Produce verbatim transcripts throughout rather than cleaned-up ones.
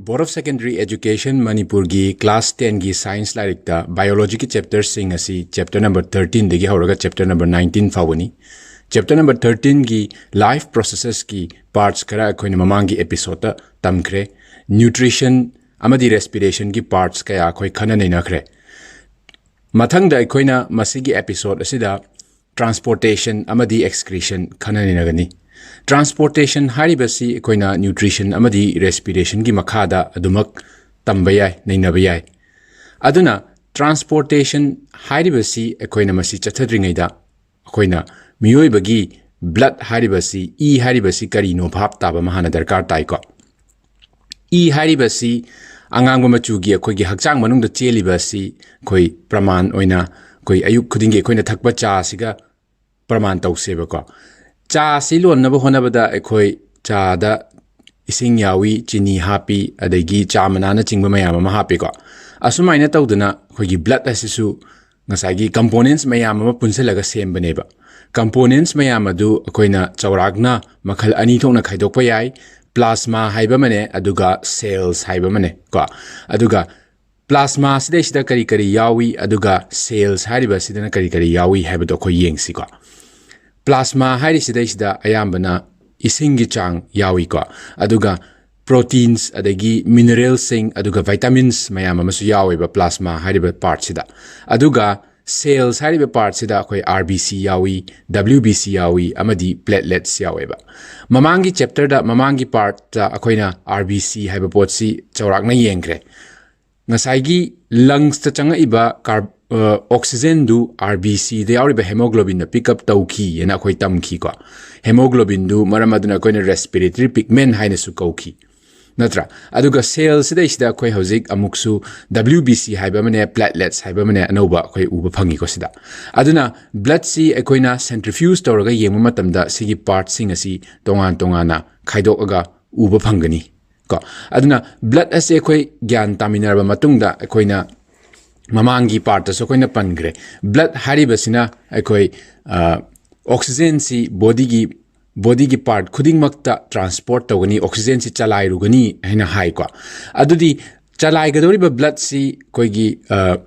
Board of Secondary Education ꯃꯅꯤꯄꯨꯔꯒꯤ class ten ꯒꯤ science ꯂꯥꯏꯔꯤꯛꯇ biology ꯒꯤ chapter ꯁꯤꯡ ꯑꯁꯤ chapter number thirteen ꯗꯒꯤ ꯍꯧꯔꯒ chapter number nineteen ꯐꯥꯎꯕꯅꯤ꯫ Chapter number thirteen ꯒꯤ life processes ꯀꯤ parts ꯈꯔ ꯑꯩꯈꯣꯏꯅ ꯃꯃꯥꯡꯒꯤ episode ꯇ ꯇꯝꯈ꯭ꯔꯦ꯫ Nutrition ꯑꯃꯗꯤ respiration ꯒꯤ parts ꯀꯌꯥ ꯑꯩꯈꯣꯏ ꯈꯟꯅ ꯅꯩꯅꯈ꯭ꯔꯦ꯫ ꯃꯊꯪꯗ ꯑꯩꯈꯣꯏꯅ ꯃꯁꯤꯒꯤ episode ꯑꯁꯤꯗ transportation ꯑꯃꯗꯤ excretion ꯈꯟꯅ ꯅꯩꯅꯒꯅꯤ꯫ Transportation ꯍꯥꯏꯔꯤꯕꯁꯤ ꯑꯩꯈꯣꯏꯅ nutrition ꯑꯃꯗꯤ respiration ꯒꯤ ꯃꯈꯥꯗ ꯑꯗꯨꯃꯛ ꯇꯝꯕ ꯌꯥꯏ, ꯅꯩꯅꯕ ꯌꯥꯏ꯫ ꯑꯗꯨꯅ transportation ꯍꯥꯏꯔꯤꯕꯁꯤ ꯑꯩꯈꯣꯏꯅ ꯃꯁꯤ ꯆꯠꯊꯗ꯭ꯔꯤꯉꯩꯗ ꯑꯩꯈꯣꯏꯅ ꯃꯤꯑꯣꯏꯕꯒꯤ blood ꯍꯥꯏꯔꯤꯕꯁꯤ, ꯏ ꯍꯥꯏꯔꯤꯕꯁꯤ ꯀꯔꯤꯅꯣ ꯚꯥꯞ ꯇꯥꯕ ꯑꯃ ꯍꯥꯟꯅ ꯗꯔꯀꯥꯔ ꯇꯥꯏꯀꯣ꯫ ꯏ ꯍꯥꯏꯔꯤꯕꯁꯤ ꯑꯉꯥꯡꯕ ꯃꯆꯨꯒꯤ ꯑꯩꯈꯣꯏꯒꯤ ꯍꯛꯆꯥꯡ ꯃꯅꯨꯡꯗ ꯆꯦꯜꯂꯤꯕ ꯑꯁꯤ ꯑꯩꯈꯣꯏ ꯄ꯭ꯔꯃꯥꯟ ꯑꯣꯏꯅ ꯑꯩꯈꯣꯏ ꯑꯌꯨꯛ ꯈꯨꯗꯤꯡꯒꯤ ꯑꯩꯈꯣꯏꯅ ꯊꯛꯄ ꯆꯥꯁꯤꯒ ꯄ꯭ꯔꯃꯥꯟ ꯇꯧꯁꯦꯕꯀꯣ꯫ ꯆꯥ ꯑꯁꯤ ꯂꯣꯟꯅꯕ ꯍꯣꯠꯅꯕꯗ ꯑꯩꯈꯣꯏ ꯆꯥꯗ ꯏꯁꯤꯡ ꯌꯥꯎꯏ, ꯆꯤꯅꯤ ꯍꯥꯞꯄꯤ, ꯑꯗꯒꯤ ꯆꯥ ꯃꯅꯥꯅꯆꯤꯡꯕ ꯃꯌꯥꯝ ꯑꯃ ꯍꯥꯞꯄꯤꯀꯣ꯫ ꯑꯁꯨꯃꯥꯏꯅ ꯇꯧꯗꯅ ꯑꯩꯈꯣꯏꯒꯤ blood ꯑꯁꯤꯁꯨ ꯉꯁꯥꯏꯒꯤ components ꯃꯌꯥꯝ ꯑꯃ ꯄꯨꯟꯁꯤꯜꯂꯒ ꯁꯦꯝꯕꯅꯦꯕ꯫ Components ꯃꯌꯥꯝ ꯑꯗꯨ ꯑꯩꯈꯣꯏꯅ ꯆꯥꯎꯔꯥꯛꯅ ꯃꯈꯜ ꯑꯅꯤ ꯊꯣꯛꯅ ꯈꯥꯏꯗꯣꯛꯄ ꯌꯥꯏ꯫ Plasma ꯍꯥꯏꯕ ꯑꯃꯅꯦ, ꯑꯗꯨꯒ cells ꯍꯥꯏꯕ ꯑꯃꯅꯦ ꯀꯣ꯫ ꯑꯗꯨꯒ plasma ꯁꯤꯗꯩꯁꯤꯗ ꯀꯔꯤ ꯀꯔꯤ ꯌꯥꯎꯏ, ꯑꯗꯨꯒ cells ꯍꯥꯏꯔꯤꯕ ꯑꯁꯤꯗꯅ ꯀꯔꯤ ꯀꯔꯤ ꯌꯥꯎꯏ ꯍꯥꯏꯕꯗꯣ ꯑꯩꯈꯣꯏ ꯌꯦꯡꯁꯤꯀꯣ꯫ Plasma ꯍꯥꯏꯔꯤꯁꯤꯗꯩꯁꯤꯗ ꯑꯌꯥꯝꯕꯅ ꯏꯁꯤꯡꯒꯤ ꯆꯥꯡ ꯌꯥꯎꯏꯀꯣ, ꯑꯗꯨꯒ proteins ꯑꯗꯒꯤ mineral ꯁꯤꯡ ꯑꯗꯨꯒ vitamins ꯃꯌꯥꯝ ꯑꯃꯁꯨ ꯌꯥꯎꯋꯦꯕ plasma ꯍꯥꯏꯔꯤꯕ part ꯁꯤꯗ꯫ ꯑꯗꯨꯒ cells ꯍꯥꯏꯔꯤꯕ part ꯁꯤꯗ ꯑꯩꯈꯣꯏ R B C ꯌꯥꯎꯏ, W B C ꯌꯥꯎꯏ, ꯑꯃꯗꯤ platelets ꯌꯥꯎꯋꯦꯕ꯫ ꯃꯃꯥꯡꯒꯤ chapter ꯗ, ꯃꯃꯥꯡꯒꯤ part ꯇ ꯑꯩꯈꯣꯏꯅ R B C ꯍꯥꯏꯕ ꯄꯣꯠꯁꯤ ꯆꯥꯎꯔꯥꯛꯅ ꯌꯦꯡꯈ꯭ꯔꯦ꯫ ꯉꯁꯥꯏꯒꯤ lungs ꯇ ꯆꯪꯉꯛꯏꯕ car-, ꯑ, oxygen ꯗꯨ R B C ꯗ ꯌꯥꯎꯔꯤꯕ hemoglobin ꯅ pick up ꯇꯧꯈꯤ ꯍꯥꯏꯅ ꯑꯩꯈꯣꯏ ꯇꯝꯈꯤꯀꯣ꯫ Hemoglobin ꯗꯨ ꯃꯔꯝ ꯑꯗꯨꯅ ꯑꯩꯈꯣꯏꯅ respiratory pigment ꯍꯥꯏꯅꯁꯨ ꯀꯧꯈꯤ, ꯅꯠꯇ꯭ꯔꯥ? ꯑꯗꯨꯒ cell ꯁꯤꯗꯩꯁꯤꯗ ꯑꯩꯈꯣꯏ ꯍꯧꯖꯤꯛ ꯑꯃꯨꯛꯁꯨ W B C ꯍꯥꯏꯕ ꯑꯃꯅꯦ, platelets ꯍꯥꯏꯕ ꯑꯃꯅꯦ, ꯑꯅꯧꯕ ꯑꯩꯈꯣꯏ ꯎꯕ ꯐꯪꯉꯤꯀꯣ ꯁꯤꯗ꯫ ꯑꯗꯨꯅ blood ꯁꯤ ꯑꯩꯈꯣꯏꯅ centrifuge ꯇꯧꯔꯒ ꯌꯦꯡꯕ ꯃꯇꯝꯗ ꯁꯤꯒꯤ part ꯁꯤꯡ ꯑꯁꯤ ꯇꯣꯉꯥꯟ ꯇꯣꯉꯥꯟꯅ ꯈꯥꯏꯗꯣꯛꯑꯒ ꯎꯕ ꯐꯪꯒꯅꯤ ꯀꯣ꯫ ꯑꯗꯨꯅ blood ꯑꯁꯤ ꯑꯩꯈꯣꯏ ꯒ꯭ꯌꯥꯟ ꯇꯥꯃꯤꯟꯅꯔꯕ ꯃꯇꯨꯡꯗ ꯑꯩꯈꯣꯏꯅ ꯃꯃꯥꯡꯒꯤ part ꯇꯁꯨ ꯑꯩꯈꯣꯏꯅ ꯄꯟꯈ꯭ꯔꯦ꯫ Blood ꯍꯥꯏꯔꯤꯕꯁꯤꯅ ꯑꯩꯈꯣꯏ, ꯑ, oxygen ꯁꯤ body ꯒꯤ ꯕꯣꯗꯤꯒꯤ ꯄꯥꯔꯠ ꯈꯨꯗꯤꯡꯃꯛꯇ ꯇ꯭ꯔꯥꯟꯁꯄꯣꯔꯠ ꯇꯧꯒꯅꯤ, ꯑꯣꯛꯁꯤꯖꯦꯟꯁꯤ ꯆꯂꯥꯏꯔꯨꯒꯅꯤ ꯍꯥꯏꯅ ꯍꯥꯏꯀꯣ꯫ ꯑꯗꯨꯗꯤ ꯆꯂꯥꯏꯒꯗꯧꯔꯤꯕ ꯕ꯭ꯂꯠꯁꯤ ꯑꯩꯈꯣꯏꯒꯤ, ꯑ,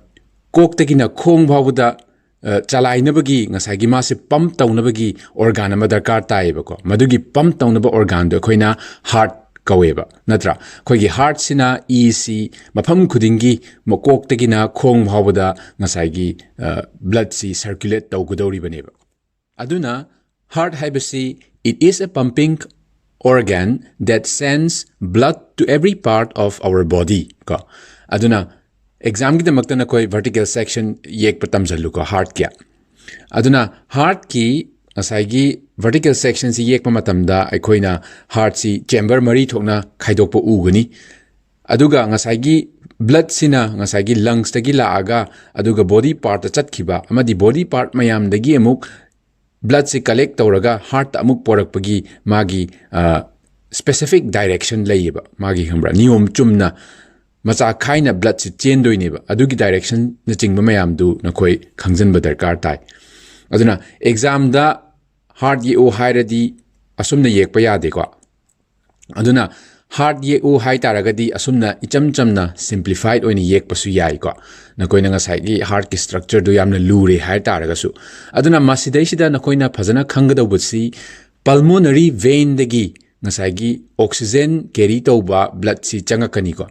ꯀꯣꯛꯇꯒꯤꯅ ꯈꯣꯡ ꯐꯥꯎꯕꯗ, ꯑ, ꯆꯂꯥꯏꯅꯕꯒꯤ, ꯉꯁꯥꯏꯒꯤ ꯃꯥꯁꯦ ꯄꯝꯞ ꯇꯧꯅꯕꯒꯤ ꯑꯣꯔꯒꯥꯟ ꯑꯃ ꯗꯔꯀꯥꯔ ꯇꯥꯏꯌꯦꯕꯀꯣ꯫ ꯃꯗꯨꯒꯤ ꯄꯝꯞ ꯇꯧꯅꯕ ꯑꯣꯔꯒꯥꯟꯗꯣ ꯑꯩꯈꯣꯏꯅ ꯍꯥꯔꯠ ꯀꯧꯋꯦꯕ, ꯅꯠꯇ꯭ꯔꯥ? ꯑꯩꯈꯣꯏꯒꯤ ꯍꯥꯔꯠꯁꯤꯅ ꯏꯁꯤ ꯃꯐꯝ ꯈꯨꯗꯤꯡꯒꯤ, ꯃꯀꯣꯛꯇꯒꯤꯅ ꯈꯣꯡ ꯐꯥꯎꯕꯗ ꯉꯁꯥꯏꯒꯤ, ꯑ, ꯕ꯭ꯂꯠꯁꯤ ꯁꯔꯀ꯭ꯌꯨꯂꯦꯠ ꯇꯧꯒꯗꯧꯔꯤꯕꯅꯦꯕ꯫ ꯑꯗꯨꯅ ꯍꯥꯔꯠ ꯍꯥꯏꯕꯁꯤ, "It is a pumping organ that sends blood to every part of our body" ꯀꯣ꯫ ꯑꯗꯨꯅ ꯑꯦꯛꯖꯥꯝꯒꯤꯗꯃꯛꯇ ꯅꯈꯣꯏ ꯚꯔꯇꯤꯀꯦꯜ ꯁꯦꯛꯁꯟ ꯌꯦꯛꯄ ꯇꯝꯁꯤꯜꯂꯨꯀꯣ, ꯍꯥꯔꯠꯀꯤ꯫ ꯑꯗꯨꯅ ꯍꯥꯔꯠꯀꯤ ꯉꯁꯥꯏꯒꯤ ꯚꯔꯇꯤꯀꯦꯜ ꯁꯦꯛꯁꯟꯁꯤ ꯌꯦꯛꯄ ꯃꯇꯝꯗ ꯑꯩꯈꯣꯏꯅ ꯍꯥꯔꯠꯁꯤ ꯆꯦꯝꯕꯔ ꯃꯔꯤ ꯊꯣꯛꯅ ꯈꯥꯏꯗꯣꯛꯄ ꯎꯒꯅꯤ꯫ ꯑꯗꯨꯒ ꯉꯁꯥꯏꯒꯤ ꯕ꯭ꯂꯠꯁꯤꯅ ꯉꯁꯥꯏꯒꯤ ꯂꯪꯁꯇꯒꯤ ꯂꯥꯛꯑꯒ ꯑꯗꯨꯒ ꯕꯣꯗꯤ ꯄꯥꯔꯠꯇ ꯆꯠꯈꯤꯕ, ꯑꯃꯗꯤ ꯕꯣꯗꯤ ꯄꯥꯔꯠ ꯃꯌꯥꯝꯗꯒꯤ ꯑꯃꯨꯛ ꯕ꯭ꯂꯠꯁꯤ ꯀꯂꯦꯛ ꯇꯧꯔꯒ ꯍꯥꯔꯠꯇ ꯑꯃꯨꯛ ꯄꯣꯔꯛꯄꯒꯤ ꯃꯥꯒꯤ, ꯑ, ꯁ꯭ꯄꯦꯁꯤꯐꯤꯛ ꯗꯥꯏꯔꯦꯛꯁꯟ ꯂꯩꯌꯦꯕ, ꯃꯥꯒꯤ, ꯈꯪꯕ꯭ꯔꯥ, ꯅꯤꯌꯣꯝ ꯆꯨꯝꯅ ꯃꯆꯥ ꯈꯥꯏꯅ ꯕ꯭ꯂꯠꯁꯤ ꯆꯦꯟꯗꯣꯏꯅꯦꯕ꯫ ꯑꯗꯨꯒꯤ ꯗꯥꯏꯔꯦꯛꯁꯟꯅꯆꯤꯡꯕ ꯃꯌꯥꯝꯗꯨ ꯅꯈꯣꯏ ꯈꯪꯖꯤꯟꯕ ꯗꯔꯀꯥꯔ ꯇꯥꯏ꯫ ꯑꯗꯨꯅ ꯑꯦꯛꯖꯥꯝꯗ ꯍꯥꯔꯠ ꯌꯦꯛꯎ ꯍꯥꯏꯔꯗꯤ ꯑꯁꯨꯝꯅ ꯌꯦꯛꯄ ꯌꯥꯗꯦꯀꯣ꯫ ꯑꯗꯨꯅ ꯍꯥꯔꯠ ꯌꯦꯛꯎ ꯍꯥꯏ ꯇꯥꯔꯒꯗꯤ ꯑꯁꯨꯝꯅ ꯏꯆꯝ ꯆꯝꯅ ꯁꯤꯝꯄ꯭ꯂꯤꯐꯥꯏꯠ ꯑꯣꯏꯅ ꯌꯦꯛꯄꯁꯨ ꯌꯥꯏꯀꯣ, ꯅꯈꯣꯏꯅ ꯉꯁꯥꯏꯒꯤ ꯍꯥꯔꯠꯀꯤ ꯁ꯭ꯇ꯭ꯔꯛꯆꯔꯗꯨ ꯌꯥꯝꯅ ꯂꯨꯔꯦ ꯍꯥꯏ ꯇꯥꯔꯒꯁꯨ꯫ ꯑꯗꯨꯅ ꯃꯁꯤꯗꯩꯁꯤꯗ ꯅꯈꯣꯏꯅ ꯐꯖꯅ ꯈꯪꯒꯗꯧꯕꯁꯤ, ꯄꯜꯃꯣꯅꯔꯤ ꯚꯦꯟꯗꯒꯤ ꯉꯁꯥꯏꯒꯤ ꯑꯣꯛꯁꯤꯖꯦꯟ ꯀꯦꯔꯤ ꯇꯧꯕ ꯕ꯭ꯂꯠꯁꯤ ꯆꯪꯉꯛꯀꯅꯤꯀꯣ꯫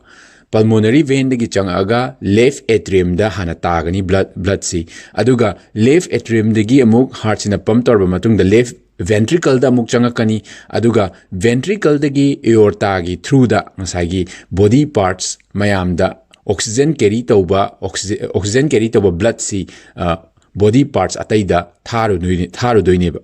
ꯄꯜꯃꯣꯅꯔꯤ ꯚꯦꯟꯗꯒꯤ ꯆꯪꯉꯛꯑꯒ ꯂꯦꯐ ꯑꯦꯇ꯭ꯔꯤꯌꯝꯗ ꯍꯥꯟꯅ ꯇꯥꯒꯅꯤ ꯕ꯭ꯂꯠ, ꯕ꯭ꯂꯠꯁꯤ꯫ ꯑꯗꯨꯒ ꯂꯦꯐ ꯑꯦꯇ꯭ꯔꯤꯌꯝꯗꯒꯤ ꯑꯃꯨꯛ ꯍꯥꯔꯠꯁꯤꯅ ꯄꯝꯞ ꯇꯧꯔꯕ ꯃꯇꯨꯡꯗ ꯂꯦꯐ ꯚꯦꯟꯇ꯭ꯔꯤꯀꯜꯗ ꯑꯃꯨꯛ ꯆꯪꯉꯛꯀꯅꯤ꯫ ꯑꯗꯨꯒ ꯚꯦꯟꯇ꯭ꯔꯤꯀꯜꯗꯒꯤ ꯑꯦꯑꯣꯔꯇꯥꯒꯤ ꯊ꯭ꯔꯨꯗ ꯉꯁꯥꯏꯒꯤ ꯕꯣꯗꯤ ꯄꯥꯔꯠꯁ ꯃꯌꯥꯝꯗ ꯑꯣꯛꯁꯤꯖꯦꯟ ꯀꯦꯔꯤ ꯇꯧꯕ, ꯑꯣꯛꯁꯤꯖꯦ-, ꯑꯣꯛꯁꯤꯖꯦꯟ ꯀꯦꯔꯤ ꯇꯧꯕ ꯕ꯭ꯂꯠꯁꯤ, ꯑ, ꯕꯣꯗꯤ ꯄꯥꯔꯠꯁ ꯑꯇꯩꯗ ꯊꯥꯔꯨꯗꯣꯏꯅꯤ-, ꯊꯥꯔꯨꯗꯣꯏꯅꯦꯕ꯫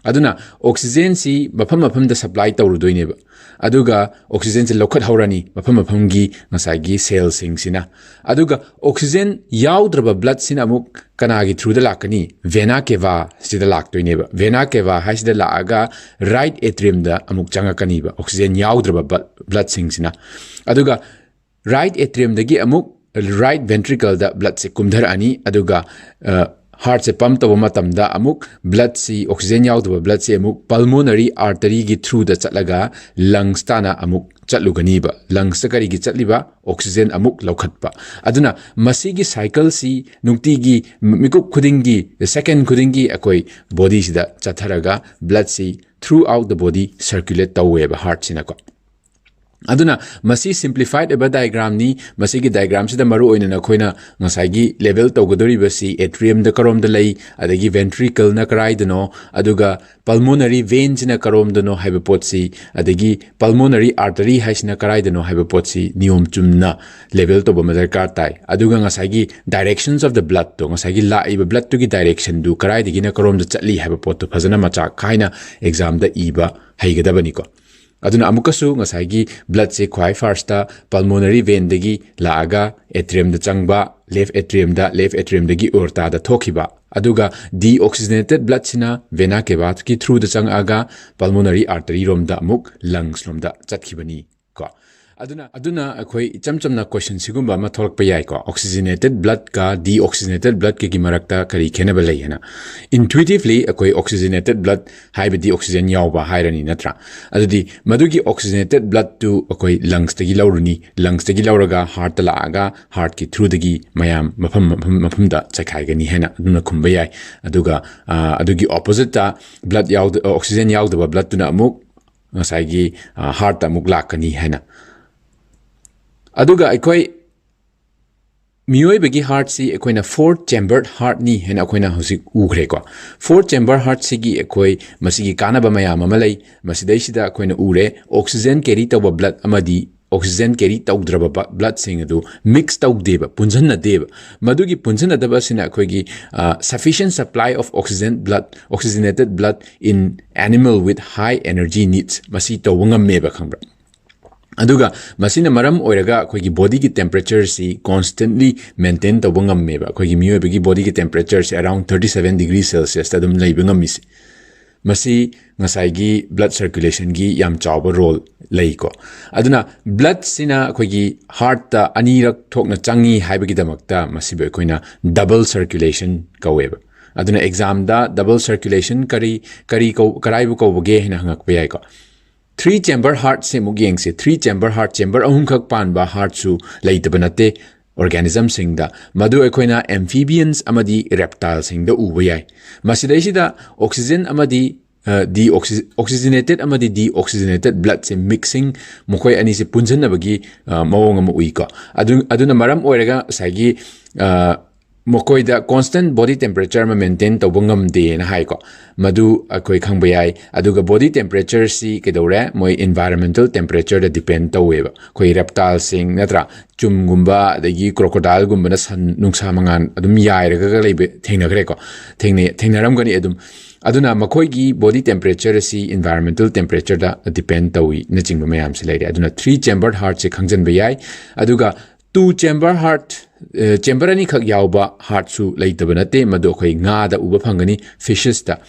ꯑꯗꯨꯅ ꯑꯣꯛꯁꯤꯖꯦꯟꯁꯤ ꯃꯐꯝ ꯃꯐꯝꯗ ꯁꯄ꯭ꯂꯥꯏ ꯇꯧꯔꯨꯗꯣꯏꯅꯦꯕ꯫ ꯑꯗꯨꯒ ꯑꯣꯛꯁꯤꯖꯦꯟꯁꯤ ꯂꯧꯈꯠꯍꯧꯔꯅꯤ ꯃꯐꯝ ꯃꯐꯝꯒꯤ ꯉꯁꯥꯏꯒꯤ ꯁꯦꯜꯁꯤꯡꯁꯤꯅ꯫ ꯑꯗꯨꯒ ꯑꯣꯛꯁꯤꯖꯦꯟ ꯌꯥꯎꯗ꯭ꯔꯕ ꯕ꯭ꯂꯠꯁꯤꯅ ꯑꯃꯨꯛ ꯀꯅꯥꯒꯤ ꯊ꯭ꯔꯨꯗ ꯂꯥꯛꯀꯅꯤ? ꯚꯦꯅꯥ ꯀꯦꯚꯥ ꯁꯤꯗ ꯂꯥꯛꯇꯣꯏꯅꯦꯕ꯫ ꯚꯦꯅꯥ ꯀꯦꯚꯥ ꯍꯥꯏꯁꯤꯗ ꯂꯥꯛꯑꯒ ꯔꯥꯏꯠ ꯑꯦꯇ꯭ꯔꯤꯌꯝꯗ ꯑꯃꯨꯛ ꯆꯪꯉꯛꯀꯅꯤꯕ, ꯑꯣꯛꯁꯤꯖꯦꯟ ꯌꯥꯎꯗ꯭ꯔꯕ ꯕ꯭ꯂ-, ꯕ꯭ꯂꯠꯁꯤꯡꯁꯤꯅ꯫ ꯑꯗꯨꯒ ꯔꯥꯏꯠ ꯑꯦꯇ꯭ꯔꯤꯌꯝꯗꯒꯤ ꯑꯃꯨꯛ ꯔꯥꯏꯠ ꯚꯦꯟꯇ꯭ꯔꯤꯀꯜꯗ ꯕ꯭ꯂꯠꯁꯦ ꯀꯨꯝꯊꯔꯛꯑꯅꯤ꯫ ꯑꯗꯨꯒ, ꯑ, heartꯁꯦ pump ꯇꯧꯕ ꯃꯇꯝꯗ ꯑꯃꯨꯛ bloodꯁꯤ, oxygen ꯌꯥꯎꯗꯕ bloodꯁꯤ ꯑꯃꯨꯛ pulmonary arteryꯒꯤ throughꯗ ꯆꯠꯂꯒ lungs ꯇꯥꯅ ꯑꯃꯨꯛ ꯆꯠꯂꯨꯒꯅꯤꯕ꯫ Lungsꯇ ꯀꯔꯤꯒꯤ ꯆꯠꯂꯤꯕ? Oxygen ꯑꯃꯨꯛ ꯂꯧꯈꯠꯄ꯫ ꯑꯗꯨꯅ ꯃꯁꯤꯒꯤ cycleꯁꯤ ꯅꯨꯡꯇꯤꯒꯤ, ꯃꯤꯀꯨꯞ ꯈꯨꯗꯤꯡꯒꯤ, second ꯈꯨꯗꯤꯡꯒꯤ ꯑꯩꯈꯣꯏ bodyꯁꯤꯗ ꯆꯠꯊꯔꯒ bloodꯁꯤ throughout the body circulate ꯇꯧꯋꯦꯕ heartꯁꯤꯅꯀꯣ꯫ ꯑꯗꯨꯅ ꯃꯁꯤ simplified ꯑꯣꯏꯕ diagramꯅꯤ꯫ ꯃꯁꯤꯒꯤ diagramꯁꯤꯗ ꯃꯔꯨ ꯑꯣꯏꯅ ꯅꯈꯣꯏꯅ ꯉꯁꯥꯏꯒꯤ level ꯇꯧꯒꯗꯧꯔꯤꯕꯁꯤ atriumꯗ ꯀꯔꯣꯝꯗ ꯂꯩ, ꯑꯗꯒꯤ ventricleꯅ ꯀꯔꯥꯏꯗꯅꯣ, ꯑꯗꯨꯒ pulmonary veinꯁꯤꯅ ꯀꯔꯣꯝꯗꯅꯣ ꯍꯥꯏꯕ ꯄꯣꯠꯁꯤ, ꯑꯗꯒꯤ pulmonary artery ꯍꯥꯏꯁꯤꯅ ꯀꯔꯥꯏꯗꯅꯣ ꯍꯥꯏꯕ ꯄꯣꯠꯁꯤ ꯅꯤꯌꯣꯝ ꯆꯨꯝꯅ level ꯇꯧꯕ ꯑꯃ ꯗꯔꯀꯥꯔ ꯇꯥꯏ꯫ ꯑꯗꯨꯒ ꯉꯁꯥꯏꯒꯤ directions of the bloodꯇꯣ, ꯉꯁꯥꯏꯒꯤ ꯂꯥꯛꯏꯕ bloodꯇꯨꯒꯤ directionꯗꯨ ꯀꯔꯥꯏꯗꯒꯤꯅ ꯀꯔꯣꯝꯗ ꯆꯠꯂꯤ ꯍꯥꯏꯕ ꯄꯣꯠꯇꯣ ꯐꯖꯅ ꯃꯆꯥꯛ ꯈꯥꯏꯅ examꯗ ꯏꯕ ꯍꯩꯒꯗꯕꯅꯤꯀꯣ꯫ ꯑꯗꯨꯅ ꯑꯃꯨꯛꯀꯁꯨ ꯉꯁꯥꯏꯒꯤ bloodꯁꯦ ꯈ꯭ꯋꯥꯏ firstꯇ pulmonary veinꯗꯒꯤ ꯂꯥꯛꯑꯒ atriumꯗ ꯆꯪꯕ, left atriumꯗ, left atriumꯗꯒꯤ aortaꯗ ꯊꯣꯛꯈꯤꯕ, ꯑꯗꯨꯒ deoxygenated bloodꯁꯤꯅ vena cavaꯒꯤ throughꯗ ꯆꯪꯉꯛꯑꯒ pulmonary artery ꯔꯣꯝꯗ ꯑꯃꯨꯛ lungs ꯂꯣꯝꯗ ꯆꯠꯈꯤꯕꯅꯤ ꯀꯣ꯫ ꯑꯗꯨꯅ, ꯑꯗꯨꯅ ꯑꯩꯈꯣꯏ ꯏꯆꯝ ꯆꯝꯅ question ꯁꯤꯒꯨꯝꯕ ꯑꯃ ꯊꯣꯛꯂꯛꯄ ꯌꯥꯏꯀꯣ, oxygenated bloodꯀ deoxygenated bloodꯀꯒꯤ ꯃꯔꯛꯇ ꯀꯔꯤ ꯈꯦꯠꯅꯕ ꯂꯩ ꯍꯥꯏꯅ꯫ Intuitively ꯑꯩꯈꯣꯏ oxygenated blood ꯍꯥꯏꯕꯗꯤ oxygen ꯌꯥꯎꯕ ꯍꯥꯏꯔꯅꯤ ꯅꯠꯇ꯭ꯔꯥ? ꯑꯗꯨꯗꯤ ꯃꯗꯨꯒꯤ oxygenated bloodꯇꯨ ꯑꯩꯈꯣꯏ lungsꯇꯒꯤ ꯂꯧꯔꯨꯅꯤ, lungsꯇꯒꯤ ꯂꯧꯔꯒ heartꯇ ꯂꯥꯛꯑꯒ heartꯀꯤ throughꯗꯒꯤ ꯃꯌꯥꯝ ꯃꯐꯝ, ꯃꯐꯝ, ꯃꯐꯝꯗ ꯆꯥꯏꯈꯥꯏꯒꯅꯤ ꯍꯥꯏꯅ ꯑꯗꯨꯝꯅ ꯈꯨꯝꯕ ꯌꯥꯏ꯫ ꯑꯗꯨꯒ, ꯑ, ꯑꯗꯨꯒꯤ oppositeꯇ blood ꯌꯥꯎꯗ-, oxygen ꯌꯥꯎꯗꯕ bloodꯇꯨꯅ ꯑꯃꯨꯛ ꯉꯁꯥꯏꯒꯤ, ꯑ, heartꯇ ꯑꯃꯨꯛ ꯂꯥꯛꯀꯅꯤ ꯍꯥꯏꯅ꯫ ꯑꯗꯨꯒ ꯑꯩꯈꯣꯏ ꯃꯤꯑꯣꯏꯕꯒꯤ heartꯁꯤ ꯑꯩꯈꯣꯏꯅ four chambered heartꯅꯤ ꯍꯥꯏꯅ ꯑꯩꯈꯣꯏꯅ ꯍꯧꯖꯤꯛ ꯎꯈ꯭ꯔꯦꯀꯣ꯫ Four chamber heartꯁꯤꯒꯤ ꯑꯩꯈꯣꯏ ꯃꯁꯤꯒꯤ ꯀꯥꯟꯅꯕ ꯃꯌꯥꯝ ꯑꯃ ꯂꯩ꯫ ꯃꯁꯤꯗꯩꯁꯤꯗ ꯑꯩꯈꯣꯏꯅ ꯎꯔꯦ, oxygen carry ꯇꯧꯕ blood ꯑꯃꯗꯤ oxygen carry ꯇꯧꯗ꯭ꯔꯕ ꯕ-, bloodꯁꯤꯡ ꯑꯗꯨ mix ꯇꯧꯗꯦꯕ, ꯄꯨꯟꯁꯤꯟꯅꯗꯦꯕ꯫ ꯃꯗꯨꯒꯤ ꯄꯨꯟꯁꯤꯟꯅꯗꯕ ꯑꯁꯤꯅ ꯑꯩꯈꯣꯏꯒꯤ, ꯑ, sufficient supply of oxygen blood, oxygenated blood in animal with high energy needs ꯃꯁꯤ ꯇꯧꯕ ꯉꯝꯃꯦꯕ, ꯈꯪꯕ꯭ꯔꯥ? ꯑꯗꯨꯒ ꯃꯁꯤꯅ ꯃꯔꯝ ꯑꯣꯏꯔꯒ ꯑꯩꯈꯣꯏꯒꯤ bodyꯒꯤ temperatureꯁꯤ constantly maintain ꯇꯧꯕ ꯉꯝꯃꯦꯕ꯫ ꯑꯩꯈꯣꯏꯒꯤ ꯃꯤꯑꯣꯏꯕꯒꯤ bodyꯒꯤ temperatureꯁꯤ around thirty seven degree Celsiusꯇ ꯑꯗꯨꯝ ꯂꯩꯕ ꯉꯝꯃꯤꯁꯦ꯫ ꯃꯁꯤ ꯉꯁꯥꯏꯒꯤ blood circulation ꯒꯤ ꯌꯥꯝ ꯆꯥꯎꯕ role ꯂꯩꯀꯣ꯫ ꯑꯗꯨꯅ blood ꯁꯤꯅ ꯑꯩꯈꯣꯏꯒꯤ heart ꯇ ꯑꯅꯤꯔꯛ ꯊꯣꯛꯅ ꯆꯪꯉꯤ ꯍꯥꯏꯕꯒꯤꯗꯃꯛꯇ ꯃꯁꯤꯕꯨ ꯑꯩꯈꯣꯏꯅ double circulation ꯀꯧꯋꯦꯕ꯫ ꯑꯗꯨꯅ exam ꯗ double circulation ꯀꯔꯤ, ꯀꯔꯤ ꯀꯧ-, ꯀꯔꯥꯏꯕꯨ ꯀꯧꯕꯒꯦ ꯍꯥꯏꯅ ꯍꯪꯉꯛꯄ ꯌꯥꯏꯀꯣ꯫ Three chamber heart ꯁꯦ ꯑꯃꯨꯛ ꯌꯦꯡꯁꯦ꯫ Three chamber heart, chamber ꯑꯍꯨꯝꯈꯛ ꯄꯥꯟꯕ heart ꯁꯨ ꯂꯩꯇꯕ ꯅꯠꯇꯦ organism ꯁꯤꯡꯗ꯫ ꯃꯗꯨ ꯑꯩꯈꯣꯏꯅ amphibians ꯑꯃꯗꯤ reptile ꯁꯤꯡꯗ ꯎꯕ ꯌꯥꯏ꯫ ꯃꯁꯤꯗꯩꯁꯤꯗ oxygen ꯑꯃꯗꯤ, ꯑ, deoxy-, oxygenated ꯑꯃꯗꯤ deoxygenated blood ꯁꯦ mixing, ꯃꯈꯣꯏ ꯑꯅꯤꯁꯦ ꯄꯨꯟꯁꯤꯟꯅꯕꯒꯤ, ꯑ, ꯃꯑꯣꯡ ꯑꯃ ꯎꯏꯀꯣ꯫ ꯑꯗꯨ, ꯑꯗꯨꯅ ꯃꯔꯝ ꯑꯣꯏꯔꯒ ꯉꯁꯥꯏꯒꯤ, ꯑ, ꯃꯈꯣꯏꯗ constant body temperature ꯑꯃ maintain ꯇꯧꯕ ꯉꯝꯗꯦꯅ ꯍꯥꯏꯀꯣ꯫ ꯃꯗꯨ ꯑꯩꯈꯣꯏ ꯈꯪꯕ ꯌꯥꯏ꯫ ꯑꯗꯨꯒ body temperature ꯁꯤ ꯀꯩꯗꯧꯔꯦ? ꯃꯣꯏ environmental temperature ꯗ depend ꯇꯧꯋꯦꯕ꯫ ꯑꯩꯈꯣꯏ reptile ꯁꯤꯡ ꯅꯠꯇ꯭ꯔꯥ? ꯆꯨꯝꯒꯨꯝꯕ, ꯑꯗꯒꯤ crocodile ꯒꯨꯝꯕꯅ sun, ꯅꯨꯡꯁꯥ ꯃꯉꯥꯜ ꯑꯗꯨꯝ ꯌꯥꯏꯔꯒ ꯂꯩꯕ ꯊꯦꯡꯅꯈ꯭ꯔꯦꯀꯣ꯫ ꯊꯦꯡꯅꯩ-, ꯊꯦꯡꯅꯔꯝꯒꯅꯤ ꯑꯗꯨꯝ꯫ ꯑꯗꯨꯅ ꯃꯈꯣꯏꯒꯤ body temperature ꯑꯁꯤ environmental temperature ꯗ depend ꯇꯧꯏꯅꯆꯤꯡꯕ ꯃꯌꯥꯝꯁꯤ ꯂꯩꯔꯦ꯫ ꯑꯗꯨꯅ three chambered heart ꯁꯦ ꯈꯪꯖꯟꯕ ꯌꯥꯏ꯫ ꯑꯗꯨꯒ two chamber heart, ꯑ, chamber ꯑꯅꯤꯈꯛ ꯌꯥꯎꯕ heart ꯁꯨ ꯂꯩꯇꯕ ꯅꯠꯇꯦ, ꯃꯗꯨ ꯑꯩꯈꯣꯏ ꯉꯥꯗ ꯎꯕ ꯐꯪꯒꯅꯤ, fishes ꯇ꯫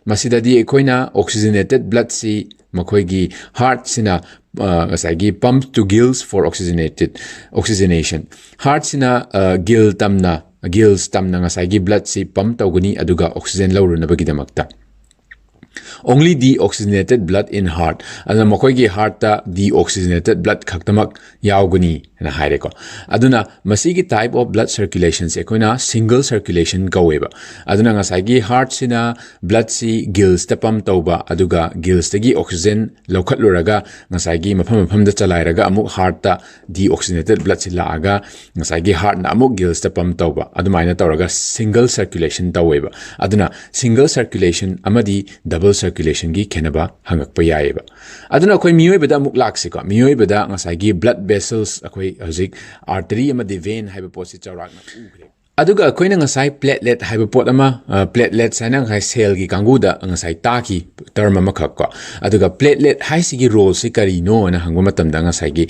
ꯃꯁꯤꯗꯗꯤ ꯑꯩꯈꯣꯏꯅ oxygenated blood ꯁꯤ ꯃꯈꯣꯏꯒꯤ heart ꯁꯤꯅ, ꯑ, ꯉꯁꯥꯏꯒꯤ pump to gills for oxygenated, oxygenation꯫ Heart ꯁꯤꯅ, ꯑ, gill ꯇꯝꯅ, gills ꯇꯝꯅ ꯉꯁꯥꯏꯒꯤ blood ꯁꯤ pump ꯇꯧꯒꯅꯤ, ꯑꯗꯨꯒ oxygen ꯂꯧꯔꯨꯅꯕꯒꯤꯗꯃꯛꯇ꯫ Only deoxygenated blood in heart꯫ ꯑꯗꯨꯅ ꯃꯈꯣꯏꯒꯤ heart ꯇ deoxygenated blood ꯈꯛꯇꯃꯛ ꯌꯥꯎꯒꯅꯤ ꯍꯥꯏꯅ ꯍꯥꯏꯔꯦꯀꯣ꯫ ꯑꯗꯨꯅ ꯃꯁꯤꯒꯤ type of blood circulation ꯁꯦ ꯑꯩꯈꯣꯏꯅ single circulation ꯀꯧꯋꯦꯕ꯫ ꯑꯗꯨꯅ ꯉꯁꯥꯏꯒꯤ heart ꯁꯤꯅ blood ꯁꯤ gills ꯇ pump ꯇꯧꯕ, ꯑꯗꯨꯒ gills ꯇꯒꯤ oxygen ꯂꯧꯈꯠꯂꯨꯔꯒ ꯉꯁꯥꯏꯒꯤ ꯃꯐꯝ ꯃꯐꯝꯗ ꯆꯂꯥꯏꯔꯒ ꯑꯃꯨꯛ heart ꯇ deoxygenated blood ꯁꯤ ꯂꯥꯛꯑꯒ ꯉꯁꯥꯏꯒꯤ heart ꯅ ꯑꯃꯨꯛ gills ꯇ pump ꯇꯧꯕ, ꯑꯗꯨꯃꯥꯏꯅ ꯇꯧꯔꯒ single circulation ꯇꯧꯋꯦꯕ꯫ ꯑꯗꯨꯅ single circulation ꯑꯃꯗꯤ double circulation ꯒꯤ ꯈꯦꯠꯅꯕ ꯍꯪꯉꯛꯄ ꯌꯥꯏꯑꯕ꯫ ꯑꯗꯨꯅ ꯑꯩꯈꯣꯏ ꯃꯤꯑꯣꯏꯕꯗ ꯑꯃꯨꯛ ꯂꯥꯛꯁꯤꯀꯣ꯫ ꯃꯤꯑꯣꯏꯕꯗ ꯉꯁꯥꯏꯒꯤ blood vessels, ꯑꯩꯈꯣꯏ ꯍꯧꯖꯤꯛ artery ꯑꯃꯗꯤ vein ꯍꯥꯏꯕ ꯄꯣꯠꯁꯤ ꯆꯥꯎꯔꯥꯛꯅ ꯎꯈ꯭ꯔꯦ꯫ ꯑꯗꯨꯒ ꯑꯩꯈꯣꯏꯅ ꯉꯁꯥꯏ platelet ꯍꯥꯏꯕ ꯄꯣꯠ ꯑꯃ, ꯑ, platelets ꯍꯥꯏꯅ ꯉꯁꯥꯏ cell ꯒꯤ ꯀꯥꯡꯕꯨꯗ ꯉꯁꯥꯏ ꯇꯥꯈꯤ term ꯑꯃꯈꯛ ꯀꯣ꯫ ꯑꯗꯨꯒ platelet ꯍꯥꯏꯁꯤꯒꯤ role ꯁꯤ ꯀꯔꯤꯅꯣ ꯍꯥꯏꯅ ꯍꯪꯕ ꯃꯇꯝꯗ ꯉꯁꯥꯏꯒꯤ